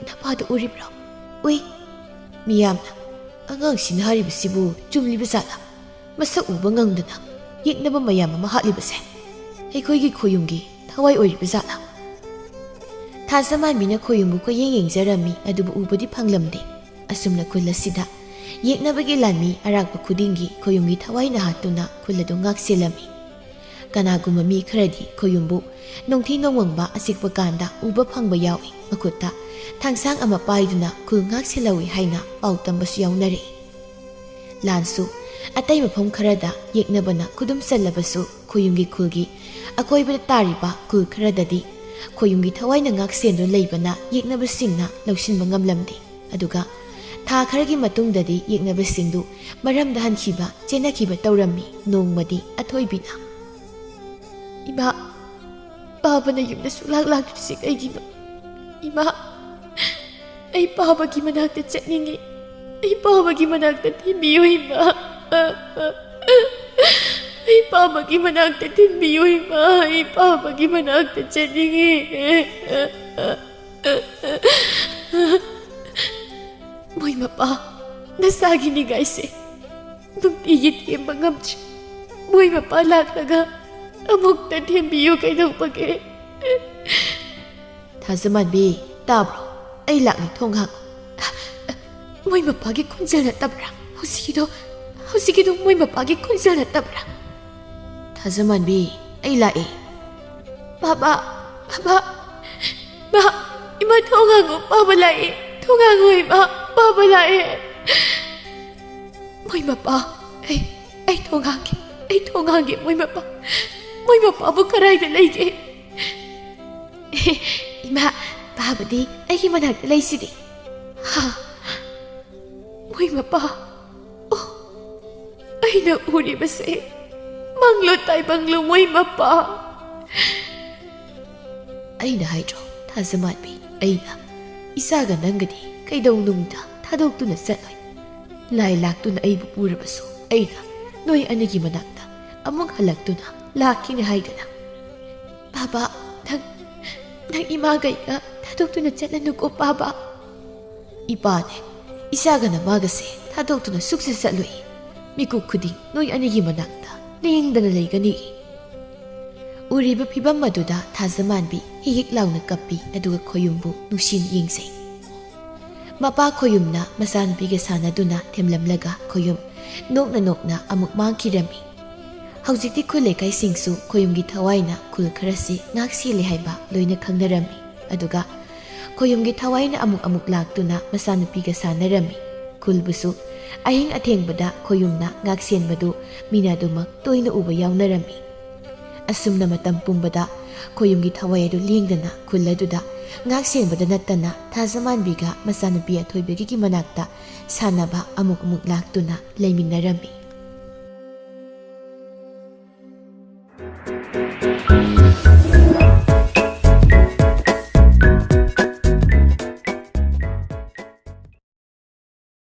ꯅꯄꯥꯗꯨ ꯎꯔꯤꯕ꯭ꯔꯣ?" "ꯎꯏ"꯫ ꯃꯤꯌꯥꯝꯅ, "ꯑꯉꯥꯡꯁꯤꯅ ꯍꯥꯏꯔꯤꯕꯁꯤꯕꯨ ꯆꯨꯝꯂꯤꯕ ꯖꯥꯠꯂꯥ? ꯃꯁꯛ ꯎꯕ ꯉꯝꯗꯅ ꯌꯦꯛꯅꯕ ꯃꯌꯥꯝ ꯑꯃ ꯍꯥꯠꯂꯤꯕꯁꯦ"꯫ ꯑꯩꯈꯣꯏꯒꯤ ꯈꯣꯌꯨꯝꯒꯤ ꯊꯋꯥꯏ ꯑꯣꯏꯔꯤꯕ ꯖꯥꯠꯂꯥ? ꯊꯥꯖꯃꯥꯟꯕꯤꯅ ꯈꯣꯌꯨꯝꯕꯨ ꯀꯣꯏꯌꯦꯡ ꯌꯦꯡꯖꯔꯝꯃꯤ, ꯑꯗꯨꯕꯨ ꯎꯕꯗꯤ ꯐꯪꯂꯝꯗꯦ꯫ ꯑꯁꯨꯝꯅ ꯈꯨꯜ ꯑꯁꯤꯗ ꯌꯦꯛꯅꯕꯒꯤ ꯂꯥꯟꯃꯤ ꯑꯔꯥꯛꯄ ꯈꯨꯗꯤꯡꯒꯤ ꯈꯣꯌꯨꯝꯒꯤ ꯊꯋꯥꯏꯅ ꯍꯥꯠꯇꯨꯅ ꯈꯨꯜ ꯑꯗꯨ ꯉꯥꯛ ꯁꯦꯜꯂꯝꯃꯤ꯫ ꯀꯅꯥꯒꯨꯝꯕ ꯃꯤ ꯈꯔꯗꯤ ꯈꯣꯌꯨꯝꯕꯨ ꯅꯨꯡꯊꯤ ꯅꯣꯡꯃꯪꯕ ꯑꯆꯤꯛꯄ ꯀꯥꯟꯗ ꯎꯕ ꯐꯪꯕ ꯌꯥꯎꯏ꯫ ꯃꯈꯨꯠꯇ ꯊꯥꯡꯁꯥꯡ ꯑꯃ ꯄꯥꯏꯗꯨꯅ ꯈꯨꯜ ꯉꯥꯛ ꯁꯦꯜꯍꯧꯏ ꯍꯥꯏꯅ ꯄꯥꯎ ꯇꯝꯕꯁꯨ ꯌꯥꯎꯅꯔꯛꯏ꯫ ꯂꯥꯟꯁꯨ ꯑꯇꯩ ꯃꯐꯝ ꯈꯔꯗ ꯌꯦꯛꯅꯕꯅ ꯈꯨꯗꯨꯝ ꯆꯜꯂꯕꯁꯨ, ꯈꯣꯌꯨꯝꯒꯤ ꯈꯨꯜꯒꯤ ꯑꯀꯣꯏꯕꯗ ꯇꯥꯔꯤꯕ ꯈꯨꯜ ꯈꯔꯗꯗꯤ ꯈꯣꯌꯨꯝꯒꯤ ꯊꯋꯥꯏꯅ ꯉꯥꯛ ꯁꯦꯟꯗꯨꯅ ꯂꯩꯕꯅ ꯌꯦꯛꯅꯕꯁꯤꯡꯅ ꯂꯧꯁꯤꯟꯕ ꯉꯝꯂꯝꯗꯦ꯫ ꯑꯗꯨꯒ ꯊꯥ ꯈꯔꯒꯤ ꯃꯇꯨꯡꯗꯗꯤ ꯌꯦꯛꯅꯕꯁꯤꯡꯗꯨ ꯃꯔꯝꯗ ꯍꯟꯈꯤꯕ, ꯆꯦꯟꯅꯈꯤꯕ ꯇꯧꯔꯝꯃꯤ꯫ ꯅꯣꯡꯃꯗꯤ ꯑꯊꯣꯏꯕꯤꯅ, "ꯏꯃꯥ, ꯄꯥꯕꯅ ꯌꯨꯝꯗ ꯁꯨꯛꯂꯥꯛ ꯂꯥꯛꯇ꯭ꯔꯤꯁꯤ ꯀꯩꯒꯤꯅꯣ? ꯏꯃꯥ, ꯑꯩ ꯄꯥꯕꯒꯤ ꯃꯅꯥꯛꯇ ꯆꯠꯅꯤꯡꯉꯤ꯫ ꯑꯩ ꯄꯥꯕꯒꯤ ꯃꯅꯥꯛꯇ ꯊꯤꯟꯕꯤꯌꯨ, ꯏꯃꯥ꯫ ꯑꯩ ꯄꯥꯕꯒꯤ ꯃꯅꯥꯛꯇ ꯊꯤꯟꯕꯤꯌꯨ, ꯏꯃꯥ꯫ ꯑꯩ ꯄꯥꯕꯒꯤ ꯃꯅꯥꯛꯇ ꯆꯠꯅꯤꯡꯉꯤ꯫" "ꯃꯣꯏ ꯃꯄꯥ, ꯅꯁꯥꯒꯤ ꯅꯤꯡꯒꯥꯏꯁꯦ ꯅꯨꯡꯇꯤꯒꯤ ꯊꯦꯝꯕ ꯉꯝꯗ꯭ꯔꯦ꯫ ꯃꯣꯏ ꯃꯄꯥ ꯂꯥꯛꯂꯒ ꯑꯃꯨꯛꯇ ꯊꯦꯝꯕꯤꯌꯨ ꯀꯩꯗꯧꯕꯒꯦ?" "ꯊꯥꯖꯃꯥꯟꯕꯤ, ꯇꯥꯕ꯭ꯔꯣ? ꯑꯩ ꯂꯥꯛꯂꯦ, ꯊꯣꯡ ꯍꯥꯡꯉꯨ꯫" "ꯃꯣꯏ ꯃꯄꯥꯒꯤ ꯈꯣꯟꯖꯦꯜ ꯅꯠꯇꯕ꯭ꯔꯥ? ꯍꯧꯖꯤꯛꯀꯤꯗꯣ, ꯍꯧꯖꯤꯛꯀꯤꯗꯣ ꯃꯣꯏ ꯃꯄꯥꯒꯤ ꯈꯣꯟꯖꯦꯜ ꯅꯠꯇꯕ꯭ꯔꯥ?" "ꯊꯥꯖꯃꯥꯟꯕꯤ, ꯑꯩ ꯂꯥꯛꯑꯦ꯫" "ꯕꯥꯕꯥ, ꯕꯥꯕꯥ, ꯃꯥ, ꯏꯃꯥ, ꯊꯣꯡ ꯍꯥꯡꯉꯣ, ꯄꯥꯕ ꯂꯥꯛꯑꯦ꯫ ꯊꯣꯡ ꯍꯥꯡꯉꯣ, ꯏꯃꯥ, ꯄꯥꯕ ꯂꯥꯛꯑꯦ꯫" "ꯃꯣꯏ ꯃꯄꯥ, ꯑꯩ, ꯑꯩ ꯊꯣꯡ ꯍꯥꯡꯒꯦ, ꯑꯩ ꯊꯣꯡ ꯍꯥꯡꯒꯦ, ꯃꯣꯏ ꯃꯄꯥ, ꯃꯣꯏ ꯃꯄꯥꯕꯨ ꯀꯗꯥꯏꯗ ꯂꯩꯒꯦ?" "ꯏꯃꯥ, ꯄꯥꯕꯗꯤ ꯑꯩꯒꯤ ꯃꯅꯥꯛꯇ ꯂꯩꯁꯤꯗꯤ꯫" "ꯍꯥ? ꯃꯣꯏ ꯃꯄꯥ? ꯑꯣ, ꯑꯩꯅ ꯎꯔꯤꯕꯁꯦ ꯃꯪꯂꯣ ꯇꯥꯏꯕꯪꯂꯣ, ꯃꯣꯏ ꯃꯄꯥ?" "ꯑꯩꯅ ꯍꯥꯏꯗ꯭ꯔꯣ, ꯊꯥꯖꯃꯥꯟꯕꯤ, ꯑꯩꯅ ꯏꯆꯥꯒ ꯅꯪꯒꯗꯤ ꯀꯩꯗꯧꯅꯨꯡꯗ ꯊꯥꯗꯣꯛꯇꯨꯅ ꯆꯠꯂꯣꯏ꯫ ꯂꯥꯏ ꯂꯥꯛꯇꯨꯅ ꯑꯩꯕꯨ ꯎꯔꯕꯁꯨ, ꯑꯩꯅ ꯅꯣꯏ ꯑꯅꯤꯒꯤ ꯃꯅꯥꯛꯇ ꯑꯃꯨꯛ ꯍꯜꯂꯛꯇꯨꯅ ꯂꯥꯛꯈꯤꯅꯤ ꯍꯥꯏꯗꯅ꯫" "ꯕꯥꯕꯥ, ꯅꯪ, ꯅꯪ ꯏꯃꯥꯒ ꯑꯩꯒ ꯊꯥꯗꯣꯛꯇꯨꯅ ꯆꯠꯂꯅꯨꯀꯣ, ꯕꯥꯕꯥ꯫" "ꯏꯄꯥꯅꯦ, ꯏꯆꯥꯒ ꯅꯃꯥꯒꯁꯦ ꯊꯥꯗꯣꯛꯇꯨꯅ ꯁꯨꯛꯆꯠ ꯆꯠꯂꯣꯏ꯫ ꯃꯤꯀꯨꯞ ꯈꯨꯗꯤꯡ ꯅꯣꯏ ꯑꯅꯤꯒꯤ ꯃꯅꯥꯛꯇ ꯂꯦꯡꯗꯅ ꯂꯩꯒꯅꯤ꯫" ꯎꯔꯤꯕ ꯐꯤꯚꯝ ꯑꯗꯨꯗ ꯊꯥꯖꯃꯥꯟꯕꯤ ꯍꯤꯛ ꯍꯤꯛ ꯂꯥꯎꯅ ꯀꯞꯄꯤ, ꯑꯗꯨꯒ ꯈꯣꯌꯨꯝꯕꯨ ꯅꯨꯡꯁꯤꯅ ꯌꯦꯡꯖꯩ꯫ ꯃꯄꯥ ꯈꯣꯌꯨꯝꯅ ꯃꯆꯥꯅꯨꯄꯤꯒ ꯁꯥꯟꯅꯗꯨꯅ ꯊꯦꯝꯂꯝꯂꯒ ꯈꯣꯌꯨꯝ ꯅꯣꯛꯅ ꯅꯣꯛꯅ ꯑꯃꯨꯛ ꯃꯥꯡꯈꯤꯔꯝꯃꯤ꯫ ꯍꯧꯖꯤꯛꯇꯤ ꯈꯨꯜ ꯂꯩꯀꯥꯏꯁꯤꯡꯁꯨ ꯈꯣꯌꯨꯝꯒꯤ ꯊꯋꯥꯏꯅ ꯈꯨꯜ ꯈꯔꯁꯤ ꯉꯥꯛ ꯁꯦꯜꯂꯤ ꯍꯥꯏꯕ ꯂꯣꯏꯅ ꯈꯪꯅꯔꯝꯃꯤ꯫ ꯑꯗꯨꯒ ꯈꯣꯌꯨꯝꯒꯤ ꯊꯋꯥꯏꯅ ꯑꯃꯨꯛ ꯑꯃꯨꯛ ꯂꯥꯛꯇꯨꯅ ꯃꯆꯥꯅꯨꯄꯤꯒ ꯁꯥꯟꯅꯔꯝꯃꯤ꯫ ꯈꯨꯜꯕꯨꯁꯨ ꯑꯍꯤꯡ ꯑꯊꯦꯡꯕꯗ ꯈꯣꯌꯨꯝꯅ ꯉꯥꯛ ꯁꯦꯟꯕꯗꯨ ꯃꯤꯅ ꯑꯗꯨꯃꯛ ꯇꯣꯏꯅ ꯎꯕ ꯌꯥꯎꯅꯔꯝꯃꯤ꯫ ꯑꯁꯨꯝꯅ ꯃꯇꯝ ꯄꯨꯝꯕꯗ ꯈꯣꯌꯨꯝꯒꯤ ꯊꯋꯥꯏ ꯑꯗꯨ ꯂꯦꯡꯗꯅ ꯈꯨꯜ ꯑꯗꯨꯗ ꯉꯥꯛ ꯁꯦꯟꯕꯗ ꯅꯠꯇꯅ ꯊꯥꯖꯃꯥꯟꯕꯤꯒ ꯃꯆꯥꯅꯨꯄꯤ ꯑꯊꯣꯏꯕꯤꯒꯤ ꯃꯅꯥꯛꯇ ꯁꯥꯟꯅꯕ ꯑꯃꯨꯛ ꯑꯃꯨꯛ ꯂꯥꯛꯇꯨꯅ ꯂꯩꯃꯤꯟꯅꯔꯝꯃꯤ꯫